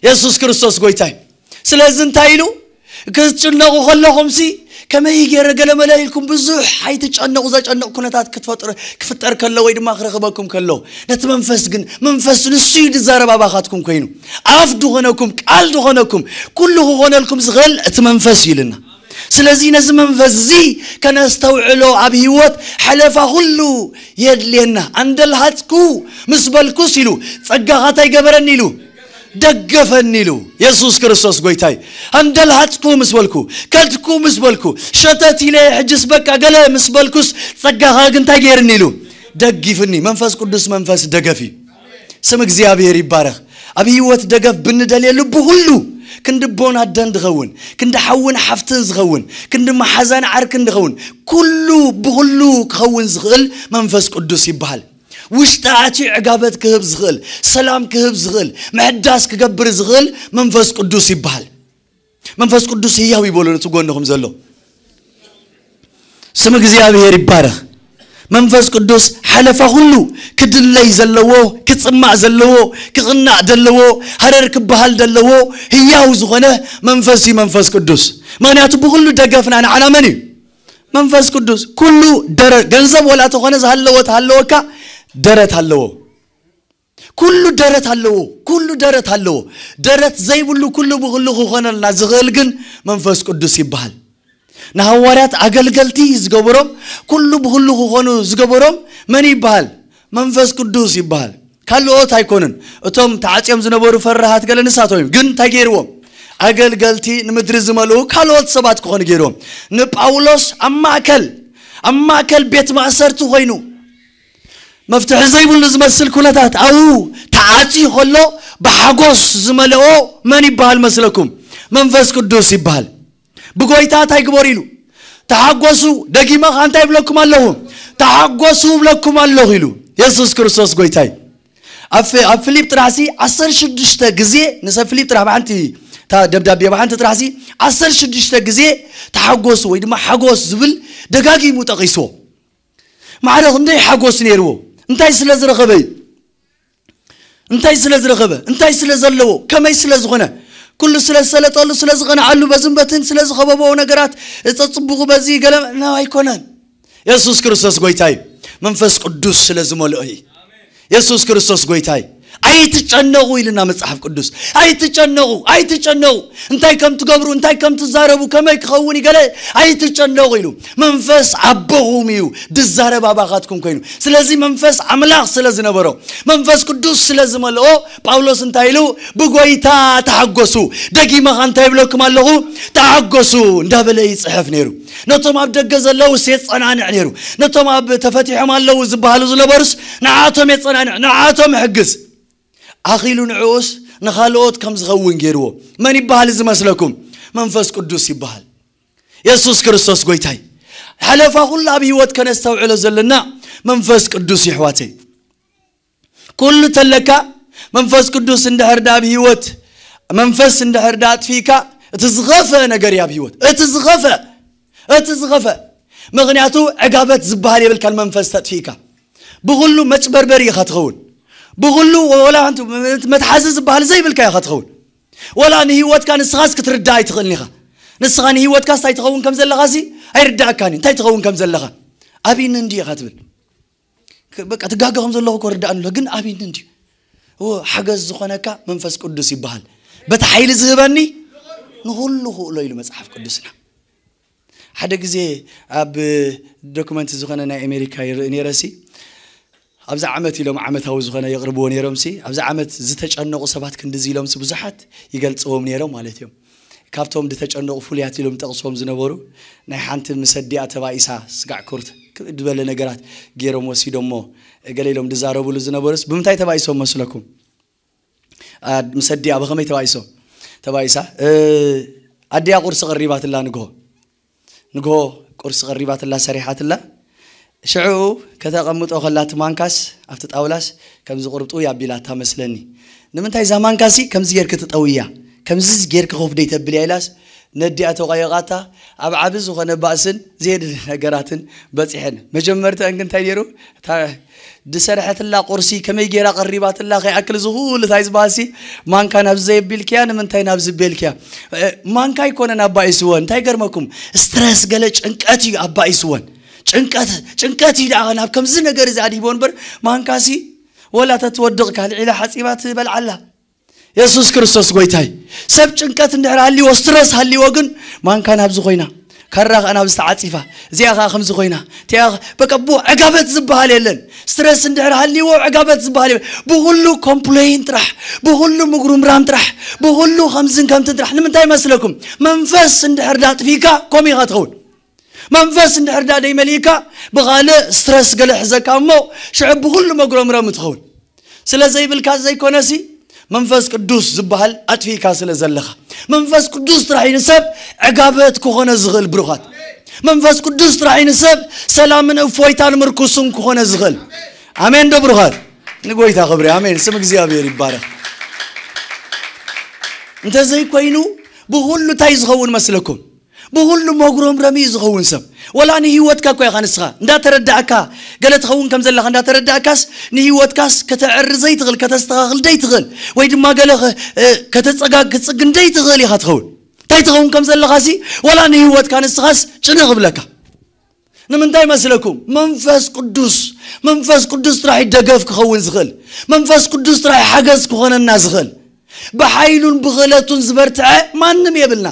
የሱስ ክርስቶስ ጎይታ እዩ። ስለዚ እንታይ ኢሉ? ክትጭነቑ ከለኹምሲ ከመይ ገይረ ገለ መለ ኢልኩም ብዙሕ ኣይትጨነቑ። ዘጨንቕ ኩነታት ክትፈጥር-፣ ክፍጠር ከሎ ወይ ድማ ክረኽበኩም ከሎ፣ ነቲ መንፈስ ግን፣ መንፈስ ንሱ እዩ ዝዛረብ ኣባኻትኩም ኮይኑ። ኣፍ ድኾነኩም፣ ቃል ድኾነኩም፣ ኩሉ ክኾነልኩም ዝኽእል እቲ መንፈስ እዩ ኢልና። ስለዚ ነዚ መንፈስ እዚ ከነስተውዕሎ ኣብ ህይወት ሓለፋ ኩሉ የድልየና። ኣንደልሃጽኩ ምስ በልኩስ ኢሉ፣ ጸጋኻ እንታይ ገበረኒ ኢሉ? ደገፈኒ ኢሉ። የሱስ ክርስቶስ ጎይታይ። ኣንደልሃጽኩ ምስ በልኩ፣ ከድኩ ምስ በልኩ፣ ሸተት ኢለ ሕጅስ በቃ ገለ ምስ በልኩስ ጸጋኻ ግን እንታይ ገይርኒ ኢሉ? ደጊፍኒ። መንፈስ ቅዱስ መንፈስ ደገፍ እዩ። ስም እግዚኣብሔር ይባረኽ። ኣብ ህይወት ደገፍ ብንደልየሉ ብኹሉ ክንዲ ቦን ኣደን ዝኸውን፣ ክንዲ ሓውን ሓፍትን ዝኸውን፣ ክንዲ መሓዛን ዓርክን ዝኸውን፣ ኩሉ ብኹሉ ክኸውን ዝኽእል መንፈስ ቅዱስ ይበሃል። ውሽጢ ኣትዩ ዕጋበት ክህብ ዝኽእል፣ ሰላም ክህብ ዝኽእል፣ ምሕዳስ ክገብር ዝኽእል መንፈስ ቅዱስ ይበሃል። መንፈስ ቅዱስ ህያው ይበሎ ነቲ ጎንኹም ዘሎ። ስም እግዚኣብሔር ይባረኽ። መንፈስ ቅዱስ ሓለፋ ኩሉ ክድለይ ዘለዎ፣ ክጽማእ ዘለዎ፣ ክቕናእ ዘለዎ፣ ሃረር ክበሃል ዘለዎ ህያው ዝኾነ መንፈስ እዩ መንፈስ ቅዱስ። ምኽንያቱ ብኹሉ ደገፍና ንዓና መን እዩ? መንፈስ ቅዱስ። ኩሉ ደረ-፣ ገንዘብ ወላ ተኾነ ዝሃለወ ተሃለወካ ደረት ኣለዎ። ኩሉ ደረት ኣለዎ። ኩሉ ደረት ኣለዎ። ደረት ዘይብሉ ኩሉ ብኹሉ ክኾነልና ዝኽእል ግን መንፈስ ቅዱስ ይበሃል። ንሃዋርያት ኣገልገልቲ ዝገበሮም፣ ኩሉ ብኹሉ ክኾኑ ዝገበሮም መን ይበሃል? መንፈስ ቅዱስ ይበሃል። ካልኦት ኣይኮኑን። እቶም ተዓጽዮም ዝነበሩ ፈራሃት ገለ ንሳቶም እዮም። ግን እንታይ ገይርዎም? ኣገልገልቲ ንምድሪ ዝመልኡ ካልኦት ሰባት ክኾኑ ገይርዎም። ንጳውሎስ ኣብ ማእከል፣ ኣብ ማእከል ቤት ማእሰርቲ ኮይኑ፣ መፍትሒ ዘይብሉ ዝመስል ኩነታት ኣብኡ ተዓጽዩ ከሎ ብሓጎስ ዝመልኦ መን ይበሃል መስለኩም? መንፈስ ቅዱስ ይበሃል። ብጎይታ እንታይ ግበሩ ኢሉ? ተሓጎሱ። ደጊመ ኸኣ እንታይ ይብለኩም ኣለኹ? ተሓጎሱ እብለኩም ኣለኹ ኢሉ። የሱስ ክርስቶስ ጎይታይ። ኣብ ፊ-፣ ኣብ ፊሊፕ ጥራሕሲ ዓሰርተ ሽዱሽተ ግዜ፣ ንሰብ ፊሊፕ ጥራሕ ብሓንቲ፣ እታ ደብዳቤ ብሓንቲ ጥራሕሲ ዓሰርተ ሽዱሽተ ግዜ ተሓጎሱ ወይ ድማ ሓጎስ ዝብል ደጋጊሙ ጠቒስዎ። ማዕረ ክንደይ ሓጎስ ነይርዎ። እንታይ ስለ ዝረኸበ እዩ? እንታይ ስለ ዝረኸበ? እንታይ ስለ ዘለዎ? ከመይ ስለ ዝኾነ? ኩሉ ስለ ዝሰለጠሉ፣ ስለ ዝቐንዓሉ፣ በዝን በትን ስለ ዝኸበብዎ ነገራት፣ ጸጽቡቑ በዚ ገለ፣ ና ኣይኮነን። የሱስ ክርስቶስ ጎይታይ። መንፈስ ቅዱስ ስለ ዝመልኦ እዩ። የሱስ ክርስቶስ ጎይታይ። ኣይትጨነቑ ኢልና መጽሓፍ ቅዱስ። ኣይትጨነቑ፣ ኣይትጨነቑ። እንታይ ከም ትገብሩ፣ እንታይ ከም ትዛረቡ፣ ከመይ ክኸውን እዩ ገለ ኣይትጨነቑ ኢሉ። መንፈስ ኣቦኹም እዩ፣ ድዛረብ ኣባኻትኩም ኮይኑ። ስለዚ መንፈስ ኣምላኽ ስለ ዝነበሮ፣ መንፈስ ቅዱስ ስለ ዝመልኦ፣ ጳውሎስ እንታይ ኢሉ? ብጎይታ ተሓጎሱ። ደጊመ ኸኣ እንታይ ይብለኩም ኣለኹ? ተሓጎሱ እንዳበለ ይጽሕፍ ነይሩ። ነቶም ኣብ ደገ ዘለውስ የጸናንዕ ነይሩ። ነቶም ኣብ ተፈቲሖም ኣለዉ ዝበሃሉ ዝነበሩስ ንዓቶም የጸናንዕ፣ ንዓቶም ይሕግዝ። ኣኺሉ ንዕኡስ ንኻልኦት ከም ዝኸውን ገይርዎ። መን ይበሃል እዚ መስለኩም? መንፈስ ቅዱስ ይበሃል። የሱስ ክርስቶስ ጎይታይ። ሓለፋ ኩሉ ኣብ ህይወት ከነስተውዕሎ ዘለና መንፈስ ቅዱስ ይሕዋተይ። ኩሉ ተለካ መንፈስ ቅዱስ እንድሕር ዳ ኣብ ህይወት፣ መንፈስ እንድሕር ዳ ኣጥፊእካ፣ እቲ ዝኸፈ ነገር እዩ ኣብ ህይወት። እቲ ዝኸፈ፣ እቲ ዝኸፈ። ምኽንያቱ ዕጋበት ዝበሃል የብልካን መንፈስ ተጥፊእካ። ብኹሉ መጭበርበሪ ኢኻ ትኸውን። ብኹሉ ወላ ሓንቲ መትሓዚ ዝበሃል ዘይብልካ ኢኻ ትኸውን። ወላ ንህይወትካ ንስኻስ ክትርዳእ ኣይትኽእልን ኢኻ። ንስኻ ንህይወትካስ እንታይ ትኸውን ከም ዘለኻሲ ኣይርዳእካን እዩ። እንታይ ትኸውን ከም ዘለኻ? ኣብይኒ እንዲ ኢኻ ትብል። በቃ ትጋገ ከም ዘለኹ እኮ ርዳእኒ ኣሎ፣ ግን ኣብይኒ እንድዩ። እዎ፣ ሓገዝ ዝኾነካ መንፈስ ቅዱስ ይበሃል። በቲ ሓይሊ ዝህበኒ ንኹሉ ክእሎ ኢሉ መጽሓፍ ቅዱስና። ሓደ ግዜ ኣብ ዶክመንት ዝኾነ ናይ ኣሜሪካ ይርኢ ነይረ ሲ፣ ኣብዚ ዓመት ኢሎም ዓመታዊ ዝኾነ የቕርብዎ ነይሮም ሲ፣ ኣብዚ ዓመት ዝተጨነቑ ሰባት ክንድዚ ኢሎም ሲ ብዙሓት ይገልጽዎም ነይሮም ማለት እዮም። ካብቶም ዝተጨነቑ ፍሉያት ኢሎም ጠቕስዎም ዝነበሩ ናይ ሓንቲ ምስ ኣዲኣ ተባኢሳ ስጋዕ ኩርት ክብድ ዝበለ ነገራት ገይሮም ወሲዶሞ ገለ ኢሎም ዝዛረብሉ ዝነበሩስ ብምንታይ ተባኢሶም መስለኩም? ኣ፣ ምስ ኣዲኣ ብኸመይ ተባኢሶም? ተባኢሳ፣ እ፣ ኣዲኣ ቁርሲ ቀሪባትላ ንግሆ። ንግሆ ቁርሲ ቀሪባትላ ሰሪሓትላ። ሽዑ ከተቐምጦ ከላ እቲ ማንካስ ኣብቲ ጣውላስ ከምዚ ቁርብጡ ያቢላታ መስለኒ። ንምንታይ እዛ ማንካሲ ከምዚ ጌርኪ ትጠውያ? ከምዚ ጌርኪ ኮፍ ደይ ተብልያ ኢላስ ነዲኣ ተቋየቓታ። ኣብ ዓቢ ዝኾነ ባእስን ዘየድሊ ነገራትን በጺሐን። መጀመርታ እንግ እንታይ ነይሩ? እታ ዝሰርሐትላ ቁርሲ ከመይ ጌራ ቀሪባትላ ከይኣክል ዝኹሉ እንታይ ዝበሃልሲ ማንካ ናብዚ ዘየቢልክያ ንምንታይ ናብዚ ቤልክያ? እ፣ ማንካ ኣይኮነን ኣባኢስወን። እንታይ ገርመኩም? ስትረስ ገለ ጭንቀት እዩ ኣባኢስወን። ጭንቀት፣ ጭንቀት እዩ ደኣ ናብ ከምዚ ነገር እዚ ኣድሂቦ እምበር ማንካሲ ወላ ተትወድቕ ካልዒላ ሓጺባ ትበልዓላ። የሱስ ክርስቶስ ጎይታይ። ሰብ ጭንቀት እንድሕር ሃልይዎ፣ ስትረስ ሃልይዎ ግን ማንካ ናብዚ ኮይና፣ ካራ ከኣ ናብዚ ተዓጺፋ፣ እዚኣ ከኣ ከምዚ ኮይና፣ እቲኣ ከ-፣ በቃ ቡ-፣ ዕጋበት ዝበሃል የለን። ስትረስ እንድሕር ሃልይዎ ዕጋበት ዝበሃል የለን። ብኹሉ ኮምፕሌን ጥራሕ፣ ብኹሉ ምጉርምራም ጥራሕ፣ ብኹሉ ከምዝን ከምትን ጥራሕ። ንምንታይ መስለኩም? መንፈስ እንድሕር ዳጥፊካ ከምኡ ኢኻ ትኸውን። መንፈስ እንድሕር ዳ ደይመሊእካ ብኻልእ ስትረስ ገለ ሕዘካ እሞ ሽዑ ብኹሉ መጉረምረም ትኸውን። ስለ ዘይብልካ ዘይኮነሲ መንፈስ ቅዱስ ዝበሃል ኣጥፊእካ ስለ ዘለኻ። መንፈስ ቅዱስ ጥራሕ እዩ ንሰብ ዕጋበት ክኾነ ዝኽእል ብሩኻት። መንፈስ ቅዱስ ጥራሕ እዩ ንሰብ ሰላምን እፎይታን ምርኩስን ክኾነ ዝኽእል። ኣሜን ዶ ብሩኻት? ንጎይታ ክብሪ። ኣሜን። ስም እግዚኣብሔር ይባረኽ። እንተዘይኮይኑ ብኹሉ እንታይ ዝኸውን መስለኩም? ብኹሉ መጉረምረሚ እዩ ዝኸውን ሰብ። ወላ ንህይወትካ እኮ ኢኻ ንስኻ እንዳተረዳእካ፣ ገለ ትኸውን ከም ዘለኻ እንዳተረዳእካስ ንህይወትካስ ከተዕሪ ዘይትኽእል፣ ከተስተኻኽል ዘይትኽእል፣ ወይ ድማ ገለ ከ-፣ እ፣ ከተጸጋግ-፣ ክትጽግን ዘይትኽእል ኢኻ ትኸውን። እንታይ ትኸውን ከም ዘለኻሲ ወላ ንህይወትካ ንስኻስ ጭንቕ ይብለካ። ንምንታይ መስለኩም? መንፈስ ቅዱስ፣ መንፈስ ቅዱስ ጥራሕ እዩ ደገፍ ክኸውን ዝኽእል። መንፈስ ቅዱስ ጥራሕ እዩ ሓገዝ ክኾነና ዝኽእል። ብሓይሉን ብኽእለቱን ዝበርትዐ ማንም የብልና።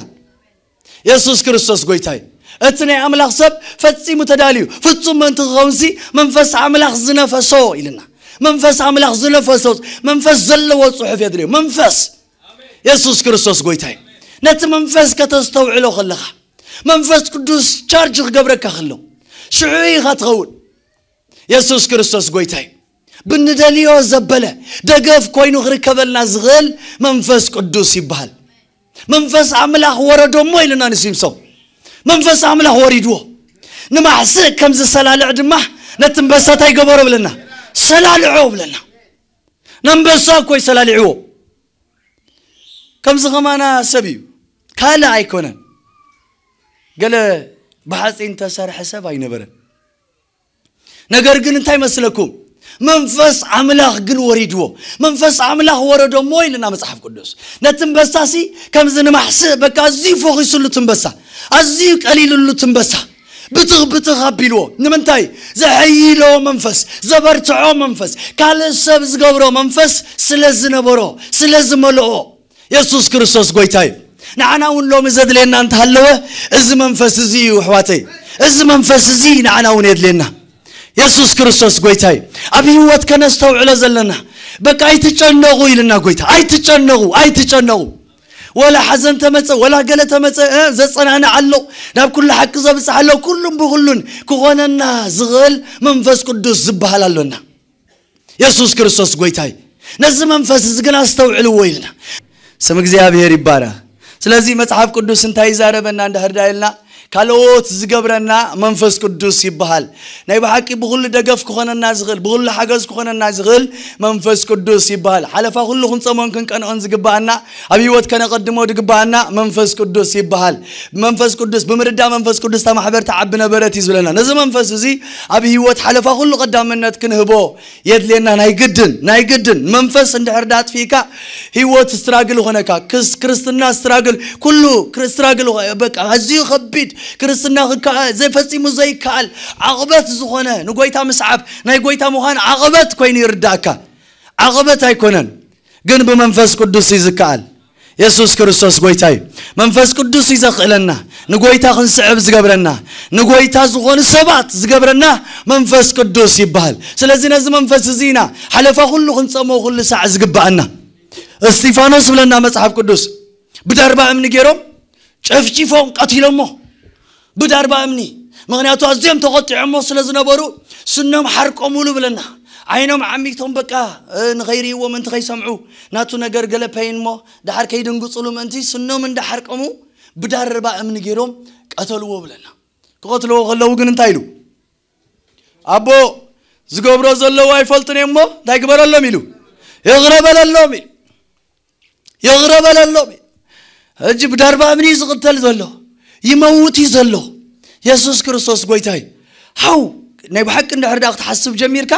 የሱስ ክርስቶስ ጎይታ እዩ። እቲ ናይ ኣምላኽ ሰብ ፈጺሙ ተዳልዩ፣ ፍጹም ምእንቲ ክኸውንሲ መንፈስ ኣምላኽ ዝነፈሶ ኢልና። መንፈስ ኣምላኽ ዝነፈሶ፣ መንፈስ ዘለዎ ጽሑፍ የድልዮ። መንፈስ፣ የሱስ ክርስቶስ ጎይታ እዩ። ነቲ መንፈስ ከተስተውዕሎ ከለኻ፣ መንፈስ ቅዱስ ቻርጅ ክገብረካ ከሎ፣ ሽዑ ኢኻ ትኸውን። የሱስ ክርስቶስ ጎይታ እዩ። ብንደልዮ ዘበለ ደገፍ ኮይኑ ክርከበልና ዝኽእል መንፈስ ቅዱስ ይበሃል። መንፈስ ኣምላኽ ወረዶ እሞ ኢልና ንሲምሶም። መንፈስ ኣምላኽ ወሪድዎ። ንማሕስእ ከም ዝሰላልዕ ድማ ነቲ ኣንበሳ እንታይ ገበሮ ብለና? ሰላልዖ ብለና። ንኣንበሳ እኮ እዩ ሰላሊዕዎ። ከምዚ ከማና ሰብ እዩ። ካልእ ኣይኮነን። ገለ ብሓጺን ተሰርሐ ሰብ ኣይነበረን። ነገር ግን እንታይ መስለኩም? መንፈስ ኣምላኽ ግን ወሪድዎ። መንፈስ ኣምላኽ ወረዶ እሞ ኢልና መጽሓፍ ቅዱስ። ነቲ ኣንበሳሲ ከምዚ ንማሕስእ በቃ ኣዝዩ ፈኺሱሉ እቲ ኣንበሳ። ኣዝዩ ቀሊሉሉ እቲ ኣንበሳ። ብትኽ ብትኽ ኣቢልዎ። ንምንታይ? ዘሐይሎ መንፈስ፣ ዘበርትዖ መንፈስ፣ ካልእ ሰብ ዝገብሮ መንፈስ ስለ ዝነበሮ፣ ስለ ዝመልኦ። የሱስ ክርስቶስ ጎይታ እዩ። ንዓና እውን ሎሚ ዘድልየና እንተሃለወ እዚ መንፈስ እዚ እዩ ኣሕዋተይ። እዚ መንፈስ እዚ ንዓና እውን የድልየና። የሱስ ክርስቶስ ጎይታ እዩ። ኣብ ህይወት ከነስተውዕሎ ዘለና። በቃ ኣይትጨነቑ ኢልና ጎይታ። ኣይትጨነቑ፣ ኣይትጨነቑ። ወላ ሓዘን ተመጸ፣ ወላ ገለ ተመጸ፣ እ፣ ዘጸናንዕ ኣሎ። ናብ ኩሉ ሓቂ ዘብጽሕ ኣሎ። ኩሉን ብኹሉን ክኾነና ዝኽእል መንፈስ ቅዱስ ዝበሃል ኣሎና። የሱስ ክርስቶስ ጎይታ እዩ። ነዚ መንፈስ እዚ ግን ኣስተውዕልዎ ኢልና። ስም እግዚኣብሔር ይባረኽ። ስለዚ መጽሓፍ ቅዱስ እንታይ ይዛረበና እንድሕር ዳ ኢልና፣ ካልኦት ዝገብረና መንፈስ ቅዱስ ይበሃል። ናይ ብሓቂ ብኹሉ ደገፍ ክኾነና ዝኽእል፣ ብኹሉ ሓገዝ ክኾነና ዝኽእል መንፈስ ቅዱስ ይበሃል። ሓለፋ ኩሉ ክንጸሞን ክንቀንኦን ዝግባኣና፣ ኣብ ህይወት ከነቐድሞ ዝግባኣና መንፈስ ቅዱስ ይበሃል። መንፈስ ቅዱስ፣ ብምርዳእ መንፈስ ቅዱስ እታ ማሕበር ትዓቢ ነበረት እዩ ዝብለና። ነዚ መንፈስ እዚ ኣብ ህይወት ሓለፋ ኩሉ ቀዳምነት ክንህቦ የድልየና። ናይ ግድን፣ ናይ ግድን መንፈስ እንድሕር ዳ ኣጥፊእካ ህይወት ስትራግል ይኾነካ። ክስ-፣ ክርስትና ስትራግል፣ ኩሉ ክር-፣ ስትራግል ይኾ-፣ በቃ ኣዝዩ ከቢድ ክርስትና ክከኣ-፣ ዘ-፣ ፈጺሙ ዘይከኣል ዓቕበት ዝኾነ ንጎይታ ምስዓብ ናይ ጎይታ ምዃን ዓቕበት ኮይኑ ይርዳእካ። ዓቕበት ኣይኮነን፣ ግን ብመንፈስ ቅዱስ እዩ ዝከኣል። የሱስ ክርስቶስ ጎይታ እዩ። መንፈስ ቅዱስ እዩ ዘኽእለና፣ ንጎይታ ክንስዕብ ዝገብረና፣ ንጎይታ ዝኾኑ ሰባት ዝገብረና መንፈስ ቅዱስ ይበሃል። ስለዚ ነዚ መንፈስ እዚ ኢና ሓለፋ ኩሉ ክንጸሞ ኩሉ ሳዕ ዝግብኣና። እስጢፋኖስ ብለና መጽሓፍ ቅዱስ፣ ብዳርባ እምኒ ገይሮም ጨፍጪፎም ቀቲሎሞ። ብዳርባ እምኒ። ምኽንያቱ ኣዝዮም ተቖጢዖሞ ስለ ዝነበሩ ስኖም ሓርቆምሉ ብለና። ዓይኖም ዓሚቶም በቃ፣ እ፣ ንኸይርእይዎ ምእንቲ ከይሰምዑ ናቱ ነገር ገለ ፐይን እሞ ደሓር ከይድንግጹሉ ምእንቲ ስኖም እንዳሓርቀሙ ብዳርባ እምኒ ገይሮም ቀተልዎ ብለና። ክቐትልዎ ከለዉ ግን እንታይ ኢሉ? ኣቦ፣ ዝገብሮ ዘለዉ ኣይፈልጡን እዮም እሞ እንታይ ግበረሎም ኢሉ? ይቕረ በለሎም ኢሉ። ይቕረ በለሎም። ሕጂ ብዳርባ እምኒ እዩ ዝቕተል ዘሎ፣ ይመውት እዩ ዘሎ። የሱስ ክርስቶስ ጎይታ እዩ። ሓው፣ ናይ ብሓቂ እንድሕር ደኣ ክትሓስብ ጀሚርካ፣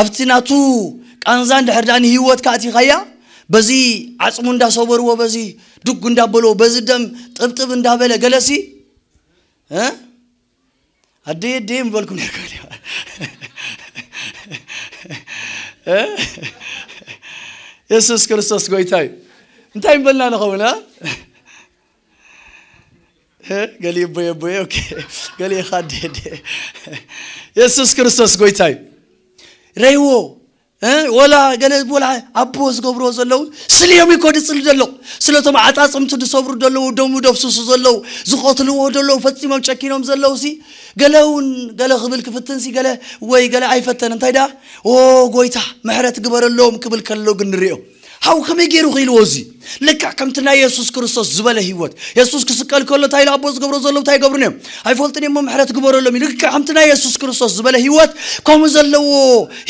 ኣብቲ ናቱ ቃንዛ እንድሕር ደኣ ንህይወትካ ኣቲኻያ፣ በዚ ዓጽሙ እንዳሰበርዎ፣ በዚ ዱግ እንዳበልዎ፣ በዚ ደም ጥብጥብ እንዳበለ ገለሲ፣ እ? ኣደየ ኣደየ ምበልኩም ነርኩም። እ? የሱስ ክርስቶስ ጎይታ እዩ። እንታይ ምበልና ንኸውን፣ እ? እ? ገሊ እቦየ እቦየ፣ ኦኬ። ገሊ ኢኻ ኣደየ ኣደየ። የሱስ ክርስቶስ ጎይታ እዩ። ረይዎ፣ እ? ወላ ገለ፣ ወላ ኣቦ ዝገብርዎ ዘለዉ ስልዮም እኮ ድጽሊ ዘለዉ። ስለቶም ዓጻጽምቱ ድሰብሩ ዘለዉ፣ ደሙ ደፍስሱ ዘለዉ፣ ዝቐትልዎ ዘለዉ፣ ፈጺሞም ጨኪኖም ዘለዉ ሲ፣ ገለ እውን ገለ ክብል ክፍትን ሲ፣ ገለ ወይ ገለ ኣይፈተን። እንታይ ደኣ? "ኦ ጎይታ፣ ምሕረት ግበረሎም" ክብል ከሎ ግን ንርእዮ። ሓው ከመይ ገይሩ ክኢልዎ እዚ? ልክዕ ከምቲ ናይ የሱስ ክርስቶስ ዝበለ ህይወት። የሱስ ክስቀል ከሎ እንታይ ኢሉ ኣቦ ዝገብሮ ዘለዉ እንታይ ይገብሩ እዮም? ኣይፈልጡን እዮም፣ ምሕረት ግበረሎም ኢሉ። ልክዕ ከምቲ ናይ የሱስ ክርስቶስ ዝበለ ህይወት፣ ከምኡ ዘለዎ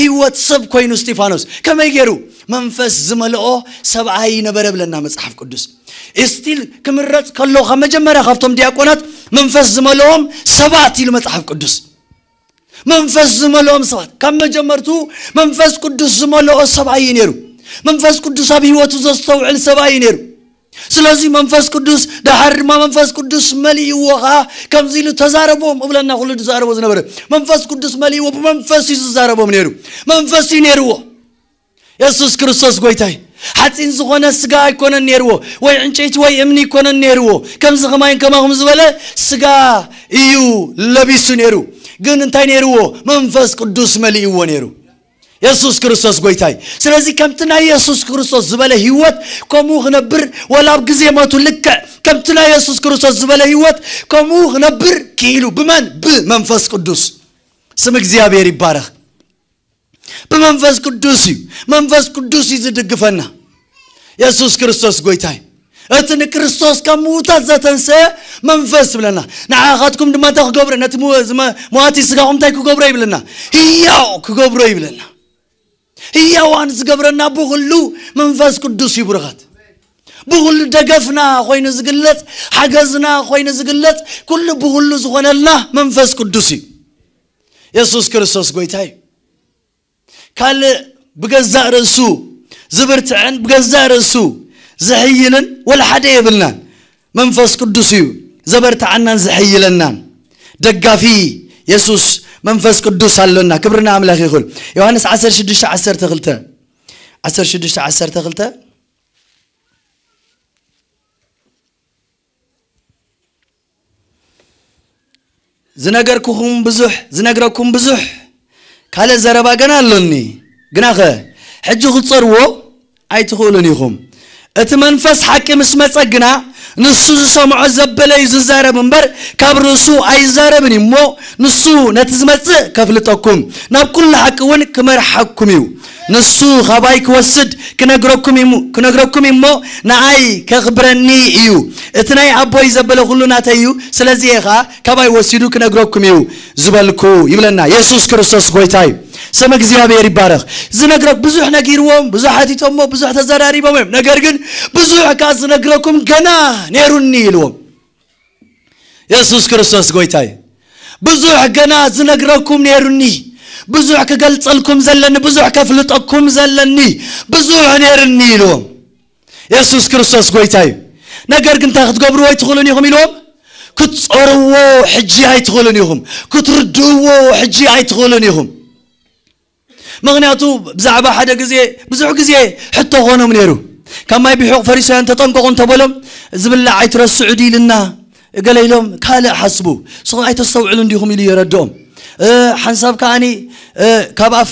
ህይወት ሰብ ኮይኑ እስጢፋኖስ። ከመይ ገይሩ? መንፈስ ዝመልኦ ሰብኣይ ነበረ ብለና መጽሓፍ ቅዱስ። ስቲል ክምረጽ ከሎ ካብ መጀመርያ ካብቶም ዲያቆናት መንፈስ ዝመልኦም ሰባት ኢሉ መጽሓፍ ቅዱስ። መንፈስ ዝመልኦም ሰባት። ካብ መጀመርቱ መንፈስ ቅዱስ ዝመልኦ ሰብኣይ እዩ ነይሩ። መንፈስ ቅዱስ ኣብ ህይወቱ ዘስተውዕል ሰብኣይ እዩ ነይሩ። ስለዚ መንፈስ ቅዱስ፣ ደሓር ድማ መንፈስ ቅዱስ መሊእዎ ኸዓ ከምዚ ኢሉ ተዛረቦም እብለና፣ ኩሉ ዝዛረቦ ዝነበረ። መንፈስ ቅዱስ መሊእዎ፣ ብመንፈስ እዩ ዝዛረቦም ነይሩ። መንፈስ እዩ ነይርዎ። የሱስ ክርስቶስ ጎይታይ። ሓጺን ዝኾነ ስጋ ኣይኮነን ነይርዎ፣ ወይ ዕንጨይቲ ወይ እምኒ ኣይኮነን ነይርዎ። ከምዚ ከማይን ከማኹም ዝበለ ስጋ እዩ ለቢሱ ነይሩ። ግን እንታይ ነይርዎ? መንፈስ ቅዱስ መሊእዎ ነይሩ። የሱስ ክርስቶስ ጎይታይ። ስለዚ ከምቲ ናይ የሱስ ክርስቶስ ዝበለ ህይወት ከምኡ ክነብር፣ ወላ ኣብ ግዜ ሞቱ ልክዕ ከምቲ ናይ የሱስ ክርስቶስ ዝበለ ህይወት ከምኡ ክነብር ክኢሉ። ብመን? ብመንፈስ ቅዱስ። ስም እግዚኣብሔር ይባረኽ። ብመንፈስ ቅዱስ እዩ። መንፈስ ቅዱስ እዩ ዝድግፈና። የሱስ ክርስቶስ ጎይታይ። እቲ ንክርስቶስ ካብ ምዉታት ዘተንሰ መንፈስ ይብለና። ንዓኻትኩም ድማ እንታይ ክገብሮ? ነቲ ምው-፣ ዝመ-፣ መዋቲ ስጋኹም እንታይ ክገብሮ ይብለና? ህያው ክገብሮ ይብለና። ህያዋን ዝገብረና ብኹሉ መንፈስ ቅዱስ ይብርኸት። ብኹሉ ደገፍና ኮይኑ ዝግለጽ፣ ሓገዝና ኮይኑ ዝግለጽ፣ ኩሉ ብኹሉ ዝኾነልና መንፈስ ቅዱስ እዩ። የሱስ ክርስቶስ ጎይታይ። ካልእ ብገዛእ ርእሱ ዝብርትዕን ብገዛእ ርእሱ ዝሕይልን ወላ ሓደ የብልናን። መንፈስ ቅዱስ እዩ ዘበርትዓናን ዝሕይለናን። ደጋፊ የሱስ መንፈስ ቅዱስ ኣሎና። ክብሪ ንኣምላኽ ይኹን። ዮሃንስ ዓሰርተ ሽዱሽተ ዓሰርተ ክልተ፣ ዓሰርተ ሽዱሽተ ዓሰርተ ክልተ። ዝነገርኩኹም ብዙሕ፣ ዝነግረኩም ብዙሕ ካልእ ዘረባ ገና ኣሎኒ። ግናኸ ሕጂ ክትጸርዎ ኣይትኽእሉን ኢኹም። እቲ መንፈስ ሓቂ ምስ መጸ ግና፣ ንሱ ዝሰምዖ ዘበለ እዩ ዝዛረብ እምበር፣ ካብ ርእሱ ኣይዛረብን እዩ እሞ፣ ንሱ ነቲ ዝመጽእ ከፍልጠኩም፣ ናብ ኩሉ ሓቂ እውን ክመርሓኩም እዩ። ንሱ ካባይ ክወስድ ክነግረኩም እዩ፣ ክነግረኩም እዩ እሞ፣ ንኣይ ከኽብረኒ እዩ። እቲ ናይ ኣቦይ ዘበለ ኩሉ ናተይ እዩ። ስለዚ እየ ኸኣ ካባይ ወሲዱ ክነግረኩም እዩ ዝበልኩ ይብለና። የሱስ ክርስቶስ ጎይታ እዩ። ስም እግዚኣብሔር ይባረኽ። ዝነግረክ ብዙሕ ነጊርዎም፣ ብዙሕ ሓቲቶሞ፣ ብዙሕ ተዘራሪቦም እዮም። ነገር ግን ብዙሕ ከኣ ዝነግረኩም ገና ነይሩኒ ኢልዎም። የሱስ ክርስቶስ ጎይታ እዩ። ብዙሕ ገና ዝነግረኩም ነይሩኒ፣ ብዙሕ ክገልጸልኩም ዘለኒ፣ ብዙሕ ከፍልጠኩም ዘለኒ ብዙሕ ነይሩኒ ኢልዎም። የሱስ ክርስቶስ ጎይታ እዩ። ነገር ግን እንታይ ክትገብርዎ ኣይትኽእሉን ኢኹም ኢልዎም። ክትጸርዎ ሕጂ ኣይትኽእሉን ኢኹም። ክትርድእዎ ሕጂ ኣይትኽእሉን ኢኹም። ምኽንያቱ ብዛዕባ ሓደ ግዜ፣ ብዙሕ ግዜ ሕቶ ኾኖም ነይሩ። ካብ ማይ ቢሑቕ ፈሪሳውያን ተጠንቀቑ እንተበሎም፣ "ዝብላዕ ኣይትረስዑ ድዩ ኢልና?" ገለ ኢሎም ካልእ ሓስቡ። ንስኹም ኣይተስተውዕሉ እንዲኹም ኢሉ የረድኦም። እ፣ ሓንሳብ ከኣኒ፣ እ፣ ካብ ኣፍ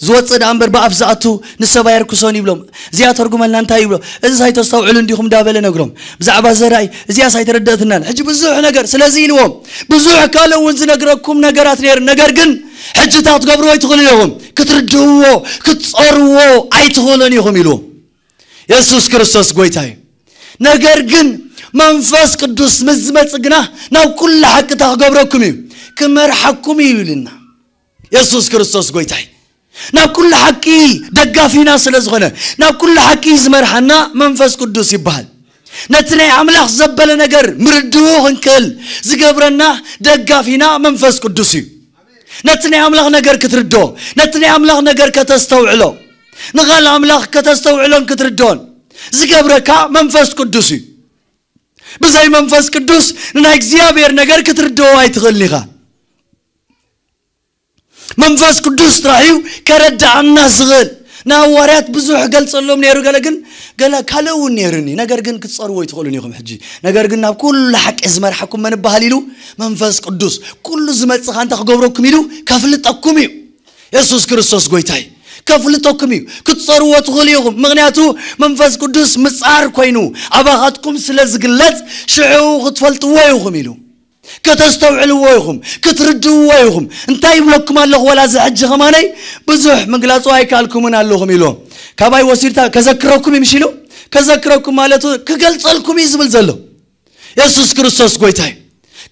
ዝወጽእ ደኣ እምበር ብኣፍ ዝኣቱ ንሰብ ኣየርክሶን ይብሎም። እዚኣ ተርጉመልና እንታይ ይብሎ? "እዚስ ኣይተስተውዕሉ እንዲኹም?" እንዳበለ ነግሮም። ብዛዕባ ዘራይ፣ "እዚኣስ ኣይተረደእትናን?" ሕጂ ብዙሕ ነገር ስለዚ ኢልዎም። ብዙሕ ካልእ እውን ዝነግረኩም ነገራት ነይሩ። ነገር ግን ሕጂ እታ ክትገብርዎ ኣይትኽእሉን ኢኹም። ክትርድእዎ፣ ክትጸርዎ ኣይትኽእሉን ኢኹም ኢልዎም። የሱስ ክርስቶስ ጎይታ እዩ። ነገር ግን መንፈስ ቅዱስ ምስ ዝመጽእ ግና ናብ ኩሉ ሓቂ እንታይ ክገብረኩም እዩ? ክመርሓኩም እዩ ኢሉና። የሱስ ክርስቶስ ጎይታ እዩ። ናብ ኩሉ ሓቂ ደጋፊና ስለ ዝኾነ፣ ናብ ኩሉ ሓቂ ዝመርሓና መንፈስ ቅዱስ ይበሃል። ነቲ ናይ ኣምላኽ ዘበለ ነገር ምርድኡ ክንክእል ዝገብረና ደጋፊና መንፈስ ቅዱስ እዩ። ነቲ ናይ ኣምላኽ ነገር ክትርድኦ፣ ነቲ ናይ ኣምላኽ ነገር ከተስተውዕሎ፣ ንቓል ኣምላኽ ከተስተውዕሎን ክትርድኦን ዝገብረካ መንፈስ ቅዱስ እዩ። ብዘይ መንፈስ ቅዱስ ንናይ እግዚኣብሔር ነገር ክትርድኦ ኣይትኽእልን ኢኻ። መንፈስ ቅዱስ ጥራሕ እዩ ከረድኣና ዝኽእል። ንሃዋርያት ብዙሕ ገልጸሎም ነይሩ፣ ገለ ግን፣ ገለ ካልእ እውን ነይሩኒ። ነገር ግን ክትጸርዎ ኣይትኽእሉን ኢኹም ሕጂ። ነገር ግን ናብ ኩሉ ሓቂ ዝመርሓኩም መን ይበሃል ኢሉ? መንፈስ ቅዱስ። ኩሉ ዝመጽእ ኸኣ እንታይ ክገብረኩም ኢሉ? ከፍልጠኩም እዩ። የሱስ ክርስቶስ ጎይታ እዩ። ከፍልጠኩም እዩ። ክትጸርዎ ትኽእሉ ኢኹም። ምኽንያቱ መንፈስ ቅዱስ ምጻር ኮይኑ ኣባኻትኩም ስለ ዝግለጽ ሽዑ ክትፈልጥዎ ኢኹም ኢሉ። ከተስተውዕልዎ ኢኹም፣ ክትርድእዎ ኢኹም። እንታይ ይብለኩም ኣለኹ? ዋላ እዚ ሕጂ ኸማነይ ብዙሕ ምግላጹ ኣይከኣልኩምን ኣለኹም ኢልዎም። ካባይ ወሲድካ ከዘክረኩም እዩ ምሽ ኢሉ? ከዘክረኩም ማለቱ ክገልጸልኩም እዩ ዝብል ዘሎ። የሱስ ክርስቶስ ጎይታ እዩ።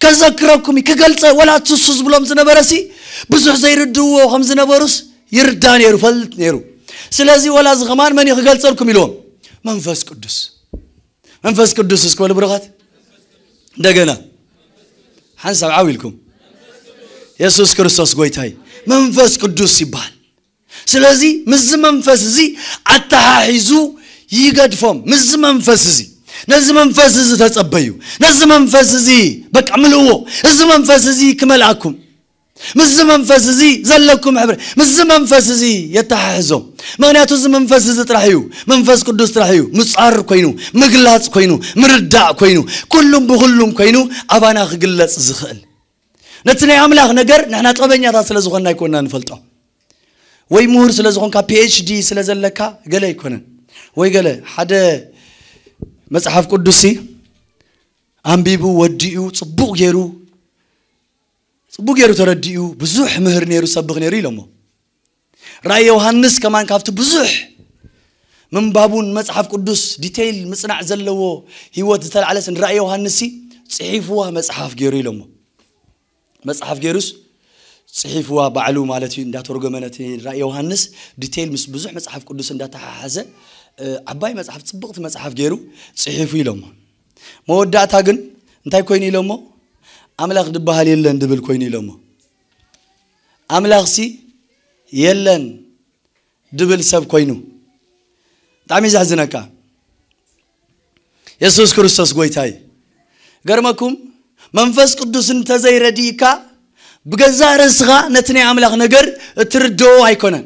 ከዘክረኩም እዩ፣ ክገልጸ፣ ዋላ እቲ እሱ ዝብሎም ዝነበረ ሲ ብዙሕ ዘይርድእዎ ከም ዝነበሩስ ይርዳእ ነይሩ፣ ፈልጥ ነይሩ። ስለዚ ዋላ እዚ ኸማን መን እዩ ክገልጸልኩም ኢልዎም? መንፈስ ቅዱስ። መንፈስ ቅዱስ እስኪ በሉ ብሩኻት። እንደገና ሓንሳብ ዓው ኢልኩም። የሱስ ክርስቶስ ጎይታ እዩ። መንፈስ ቅዱስ ይበሃል። ስለዚ ምስዚ መንፈስ እዚ ኣተሓሒዙ ይገድፎም። ምስዚ መንፈስ እዚ፣ ነዚ መንፈስ እዚ ተጸበዩ። ነዚ መንፈስ እዚ በቃ ምልእዎ። እዚ መንፈስ እዚ ክመልኣኩም። ምስዚ መንፈስ እዚ ዘለኩም ሕብረት፣ ምስዚ መንፈስ እዚ የተሓሕዞ። ምኽንያቱ እዚ መንፈስ እዚ ጥራሕ እዩ፣ መንፈስ ቅዱስ ጥራሕ እዩ ምጻር ኮይኑ፣ ምግላጽ ኮይኑ፣ ምርዳእ ኮይኑ፣ ኩሉም ብኹሉም ኮይኑ ኣባና ክግለጽ ዝኽእል። ነቲ ናይ ኣምላኽ ነገር ንሕና ጥበበኛታት ስለ ዝኾንና ኣይኮንና ንፈልጦ። ወይ ምሁር ስለ ዝኾንካ፣ ፒ ኤች ዲ ስለ ዘለካ ገለ ኣይኮነን። ወይ ገለ ሓደ መጽሓፍ ቅዱስሲ ኣንቢቡ ወዲኡ ጽቡቕ ገይሩ፣ ጽቡቕ ገይሩ ተረዲኡ፣ ብዙሕ ምህር ነይሩ፣ ሰብኽ ነይሩ ኢሎሞ። ራእይ ዮሃንስ ከማን ካብቲ ብዙሕ ምንባቡን መጽሓፍ ቅዱስ ዲቴይል ምጽናዕ ዘለዎ ህይወት ዝተላዕለስ ንራእይ ዮሃንስሲ ጽሒፍዋ መጽሓፍ ገይሩ ኢሎሞ። መጽሓፍ ገይሩስ ጽሒፍዋ ባዕሉ ማለት እዩ፣ እንዳተርጎመ ነቲ ራእይ ዮሃንስ ዲቴይል ምስ ብዙሕ መጽሓፍ ቅዱስ እንዳተሓሓዘ፣ እ፣ ዓባይ መጽሓፍ፣ ጽብቕቲ መጽሓፍ ገይሩ ጽሒፉ ኢሎሞ። መወዳእታ ግን እንታይ ኮይኑ ኢሎሞ? ኣምላኽ ድበሃል የለን ድብል ኮይኑ ኢሎሞ። ኣምላኽሲ የለን ድብል ሰብ ኮይኑ። ብጣዕሚ እዩ ዘሕዝነካ። የሱስ ክርስቶስ ጎይታ እዩ። ገርመኩም፣ መንፈስ ቅዱስ እንተዘይረዲእካ፣ ብገዛእ ርእስኻ ነቲ ናይ ኣምላኽ ነገር እትርድኦ ኣይኮነን።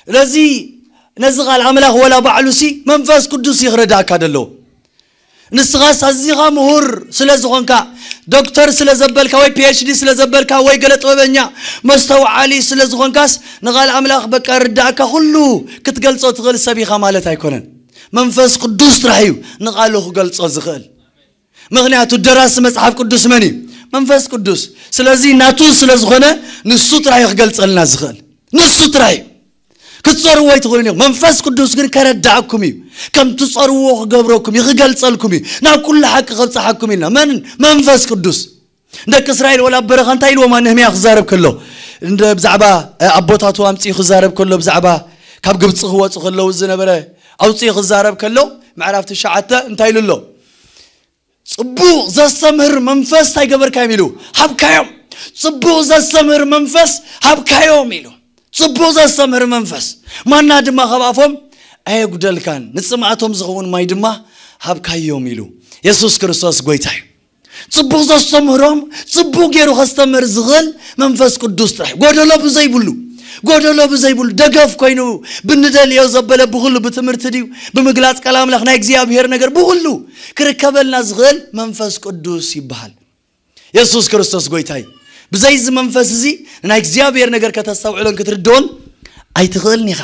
ስለዚ ነዚ ቃል ኣምላኽ ወላ ባዕሉሲ መንፈስ ቅዱስ እዩ ክረዳእካ ደለዎ። ንስኻስ ኣዚኻ ምሁር ስለ ዝኾንካ፣ ዶክተር ስለ ዘበልካ፣ ወይ ፒ ኤች ዲ ስለ ዘበልካ፣ ወይ ገለ ጥበበኛ መስተውዓሊ ስለ ዝኾንካስ፣ ንቓል ኣምላኽ በቃ ርዳእካ ኩሉ ክትገልጾ ትኽእል ሰብ ኢኻ ማለት ኣይኮነን። መንፈስ ቅዱስ ጥራሕ እዩ ንቓሉ ክገልጾ ዝኽእል። ምኽንያቱ ደራሲ መጽሓፍ ቅዱስ መን እዩ? መንፈስ ቅዱስ። ስለዚ ናቱ ስለ ዝኾነ ንሱ ጥራሕ እዩ ክገልጸልና ዝኽእል። ንሱ ጥራሕ እዩ። ክትጸርዎ ኣይትኽእሉን ኢኹም። መንፈስ ቅዱስ ግን ከረድኣኩም እዩ። ከም ትጸርዎ ክገብረኩም እዩ፣ ክገልጸልኩም እዩ። ናብ ኩሉ ሓቂ ከብጽሓኩም ኢልና። መን? መንፈስ ቅዱስ። ንደቂ እስራኤል ወላ ኣብ በረኻ እንታይ ኢልዎም? ነህምያ ክዛረብ ከሎ፣ እንደ ብዛዕባ፣ እ፣ ኣቦታቱ ኣምጺኡ ክዛረብ ከሎ፣ ብዛዕባ ካብ ግብጺ ክወጹ ከለዉ ዝነበረ ኣውጺኡ ክዛረብ ከሎ፣ ምዕራፍ ትሽዓተ እንታይ ኢሉ ኣሎ? ጽቡቕ ዘስተምህር መንፈስ እንታይ ገበርካዮም ኢሉ? ሃብካዮም። ጽቡቕ ዘስተምህር መንፈስ ሃብካዮም ኢሉ። ጽቡቕ ዘስተምህር መንፈስ። ማና ድማ ካብ ኣፎም ኣየጉደልካን፣ ንጽምኣቶም ዝኸውን ማይ ድማ ሃብካዮም ኢሉ። የሱስ ክርስቶስ ጎይታ እዩ። ጽቡቕ ዘስተምህሮም፣ ጽቡቕ ገይሩ ከስተምህር ዝኽእል መንፈስ ቅዱስ ጥራሕ። ጎደሎ ብዘይብሉ፣ ጎደሎ ብዘይብሉ፣ ደገፍ ኮይኑ ብንደልዮ ዘበለ ብኹሉ፣ ብትምህርቲ ድዩ፣ ብምግላጽ ቃል ኣምላኽ፣ ናይ እግዚኣብሔር ነገር ብኹሉ ክርከበልና ዝኽእል መንፈስ ቅዱስ ይበሃል። የሱስ ክርስቶስ ጎይታይ። ብዘይ እዚ መንፈስ እዚ ናይ እግዚኣብሔር ነገር ከተስተውዕሎን ክትርድኦን ኣይትኽእልን ኢኻ።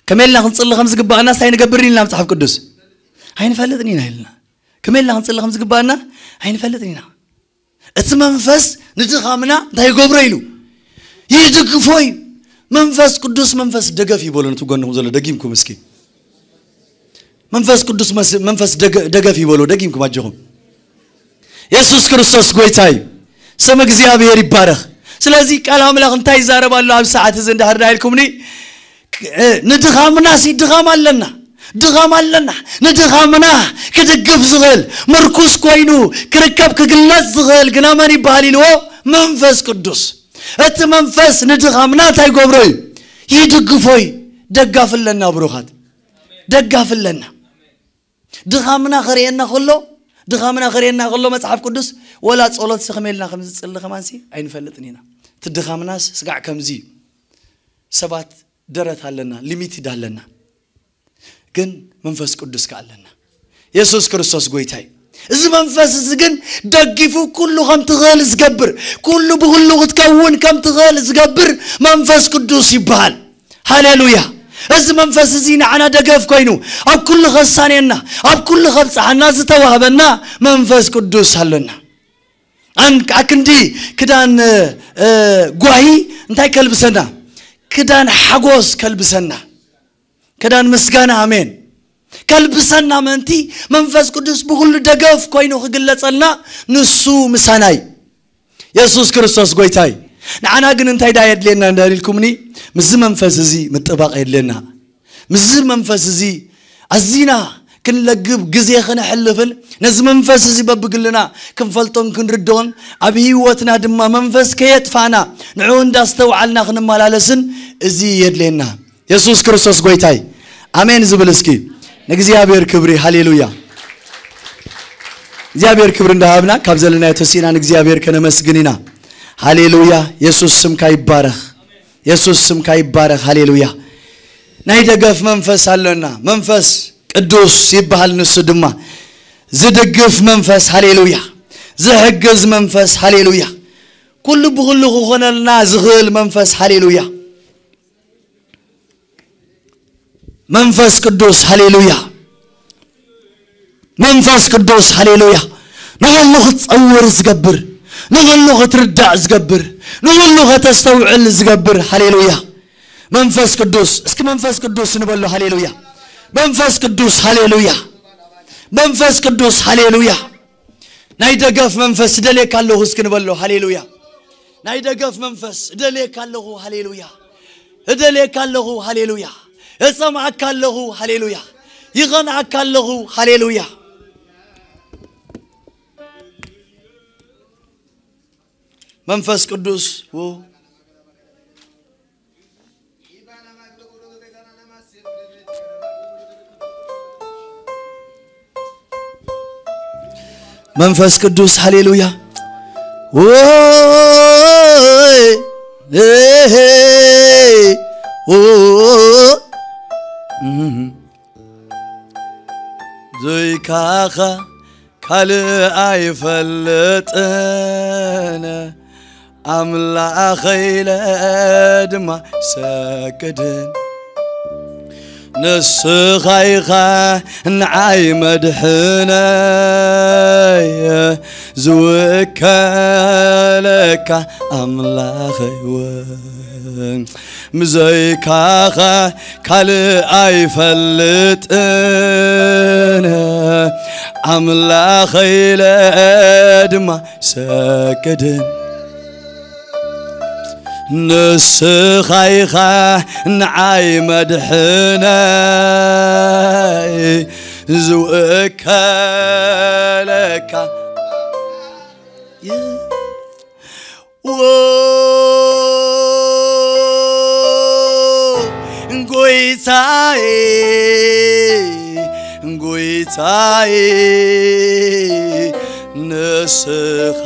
ከመይ ኢልና ክንጽሊ ከም ዝግባኣናስ ኣይንገብርን ኢልና መጽሓፍ ቅዱስ? ኣይንፈልጥን ኢና ኢልና። ከመይ ኢልና ክንጽሊ ከም ዝግባኣና ኣይንፈልጥን ኢና። እቲ መንፈስ ንድኻምና እንታይ ይገብሮ ኢሉ? ይድግፎ እዩ። መንፈስ ቅዱስ መንፈስ ደገፍ ይበሎ። ነቲ ጎንኹም ዘሎ ደጊምኩም እስኪ። መንፈስ ቅዱስ መስ-፣ መንፈስ ደገ-፣ ደገፍ ይበሎ። ደጊምኩም ኣጆኹም። የሱስ ክርስቶስ ጎይታ እዩ። ስም እግዚኣብሔር ይባረኽ። ስለዚ ቃል ኣምላኽ እንታይ ይዛረብ ኣሎ ኣብ ሰዓት እዚ እንድሕር ዳ ኢልኩምኒ፣ እ፣ ንድኻምናሲ ድኻም ኣለና። ድኻም ኣለና። ንድኻምና ክድግፍ ዝኽእል ምርኩስ ኮይኑ ክርከብ ክግለጽ ዝኽእል ግና መን ይበሃል ኢልዎ? መንፈስ ቅዱስ። እቲ መንፈስ ንድኻምና እንታይ ይገብሮ እዩ? ይድግፎ እዩ። ደጋፊ ኣለና ብሩኻት። ደጋፊ ኣለና። ድኻምና ከርእየና ከሎ፣ ድኻምና ከርእየና ከሎ መጽሓፍ ቅዱስ ወላ ጸሎት ሲ ከመይ ኢልና ከም ዝጽሊ ከማንሲ ኣይንፈልጥን ኢና። እቲ ድኻምናስ ስጋዕ ከምዚ እዩ። ሰባት ደረት ኣለና፣ ሊሚትድ ኣለና። ግን መንፈስ ቅዱስ ከ ኣለና። የሱስ ክርስቶስ ጎይታይ። እዚ መንፈስ እዚ ግን ደጊፉ ኩሉ ከም ትኽእል ዝገብር፣ ኩሉ ብኩሉ ክትከውን ከም ትኽእል ዝገብር መንፈስ ቅዱስ ይበሃል። ሃሌሉያ። እዚ መንፈስ እዚ ንዓና ደገፍ ኮይኑ ኣብ ኩሉ ከሳንየና፣ ኣብ ኩሉ ከብጽሓና ዝተዋህበና መንፈስ ቅዱስ ኣለና። ኣን-፣ ኣክንዲ ክዳን፣ እ፣ ጓሂ እንታይ ከልብሰና? ክዳን ሓጎስ ከልብሰና። ክዳን ምስጋና፣ ኣሜን። ከልብሰና ምእንቲ መንፈስ ቅዱስ ብኹሉ ደገፍ ኮይኑ ክግለጸልና ንሱ ምሳናይ። የሱስ ክርስቶስ ጎይታይ። ንዓና ግን እንታይ ዳ የድልየና እንዳልኩምኒ፣ ምስዚ መንፈስ እዚ ምጥባቕ የድልየና። ምስዚ መንፈስ እዚ ኣዚና ክንለግብ፣ ግዜ ክነሕልፍን ነዚ መንፈስ እዚ በብግልና ክንፈልጦን ክንርድኦን፣ ኣብ ህይወትና ድማ መንፈስ ከየጥፋና ንዕኡ እንዳስተውዓልና ክንመላለስን እዚ የድልየና። የሱስ ክርስቶስ ጎይታይ። ኣሜን ዝብል እስኪ ንእግዚኣብሔር ክብሪ። ሃሌሉያ። እግዚኣብሔር ክብሪ እንዳሃብና ካብ ዘለናዮ ተሲእና ንእግዚኣብሔር ከነመስግን ኢና። ሃሌሉያ። የሱስ ስምካ ይባረኽ። የሱስ ስምካ ይባረኽ። ሃሌሉያ። ናይ ደገፍ መንፈስ ኣለና። መንፈስ ቅዱስ ይበሃል። ንሱ ድማ ዝድግፍ መንፈስ። ሃሌሉያ። ዝሕግዝ መንፈስ። ሃሌሉያ። ኩሉ ብኹሉ ክኾነልና ዝኽእል መንፈስ። ሃሌሉያ። መንፈስ ቅዱስ። ሃሌሉያ። መንፈስ ቅዱስ። ሃሌሉያ። ንኹሉ ክትጸውር ዝገብር፣ ንኹሉ ክትርዳእ ዝገብር፣ ንኹሉ ከተስተውዕል ዝገብር። ሃሌሉያ። መንፈስ ቅዱስ። እስኪ መንፈስ ቅዱስ ንበሎ። ሃሌሉያ። መንፈስ ቅዱስ። ሃሌሉያ። መንፈስ ቅዱስ። ሃሌሉያ። ናይ ደገፍ መንፈስ እደልየካ ኣለኹ እስኪ ንበሎ። ሃሌሉያ። ናይ ደገፍ መንፈስ እደልየካ ኣለኹ። ሃሌሉያ። እደልየካ ኣለኹ። ሃሌሉያ። እጸምኣካ ኣለኹ። ሃሌሉያ። ይቐንኣካ ኣለኹ። ሃሌሉያ። መንፈስ ቅዱስ። ው-፣ መንፈስ ቅዱስ። ሃሌሉያ። ወይ፣ ኤሄ፣ ኦ፣ እም። ዘይካኻ ካልእ ኣይፈልጥን፣ ኣምላኸይ ኢለ ድማ ሰግድን። ንስኻ ኢኻ ንዓይ መድሕነይ፣ ዝውከለካ ኣምላኸይ እውን። ብዘይካኻ ካልእ ኣይፈልጥን፣ ኣምላኸይ ኢለ ድማ ሰግድን። ንስኻ ኢኻ ንዓይ መድሕነይ፣ ዝውከለካ ዎ ጎይታዬ፣ ጎይ ጌታዬ፣ ንስኻስ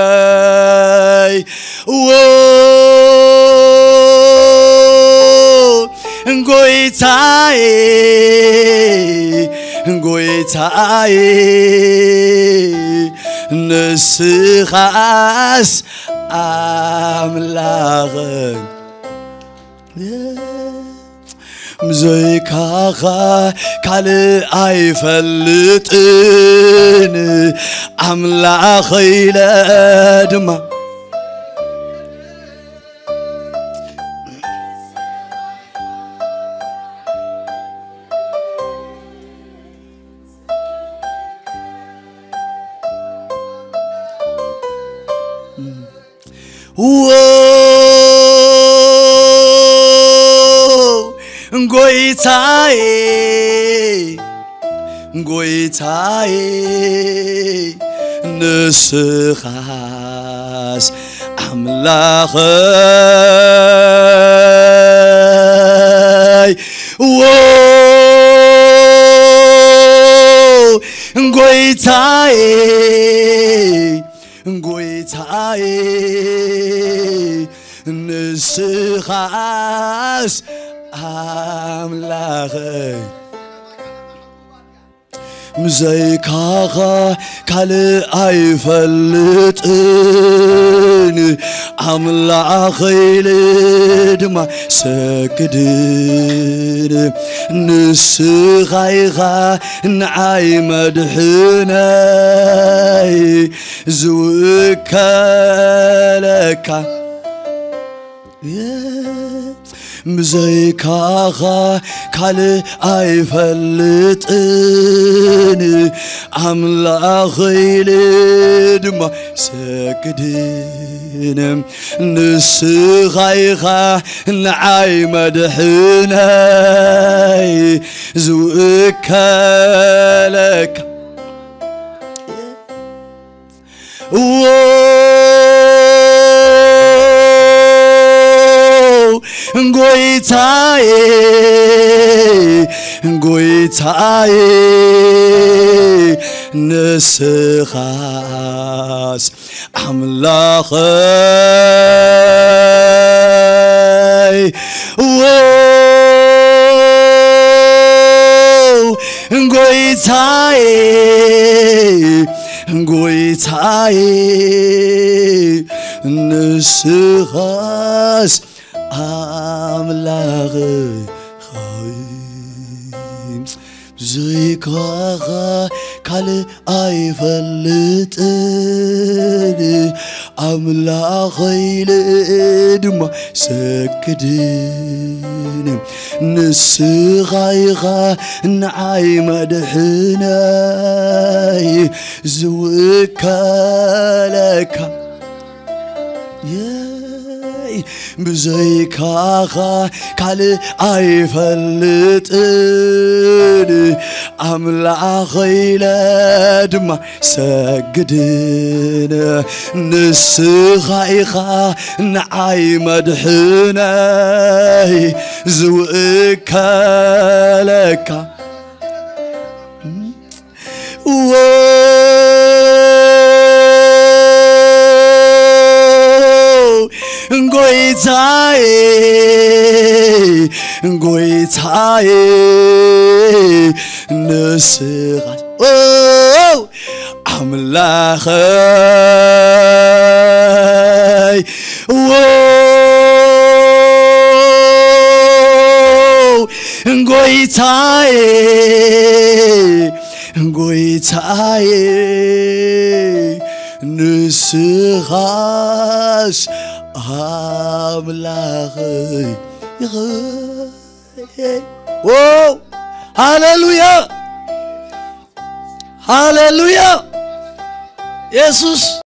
ኣምላኸይ። ዎ፣ ጎይታዬ፣ ጎይታዬ፣ ንስኻስ ኣምላኸይ። ብዘይካኻ ካልእ ኣይፈልጥን፣ ኣምላኽ ኢለ ድማ። ዎ፣ ጎይታዬ፣ ጎይታዬ፣ ንስኻስ ኣምላኸይ። ዎ፣ ጎይታዬ፣ ጎይታዬ፣ ንስኻስ ኣምላኸይ። ብዘይካኻ ካልእ ኣይፈልጥን፣ ኣምላኸይ ኢለ ድማ ሰግድን። ንስኻ ኢኻ ንዓይ መድሕነይ፣ ዝውከለካ። ብዘይካኻ ካልእ ኣይፈልጥን፣ ኣምላኸይ ኢለ ድማ ሰግድን። ንስኻ ኢኻ ንዓይ መድሕነይ፣ ዝውከለካ። ዎ፣ ጎይታዬ፣ ጎይታዬ፣ ንስኻስ ኣምላኸይ። ዎ፣ ጎይታዬ፣ ጎይታዬ፣ ንስኻስ ኣምላኸይ። ብዘይካኻ ካልእ ኣይፈልጥን፣ ኣምላኸይ ኢለ ድማ ሰግድን። ንስኻ ኢኻ ንዓይ መድሕነይ፣ ዝውከለካ። የይ፣ ብዘይካኻ ካልእ ኣይፈልጥን፣ ኣምላኸይ ኢለ ድማ ሰግድን። ንስኻ ኢኻ ንዓይ መድሕነይ፣ ዝውከለካ። ዎ፣ ጎይታዬ፣ ጎይታዬ፣ ንስኻ፣ ዎ፣ ኣምላኸይ፣ ዎ፣ ጎይታዬ፣ ጎይታዬ፣ ንስኻስ ኣምላኸይ ኢኻ። ዎ፣ ሃሌሉያ፣ ሃሌሉያ፣ የሱስ።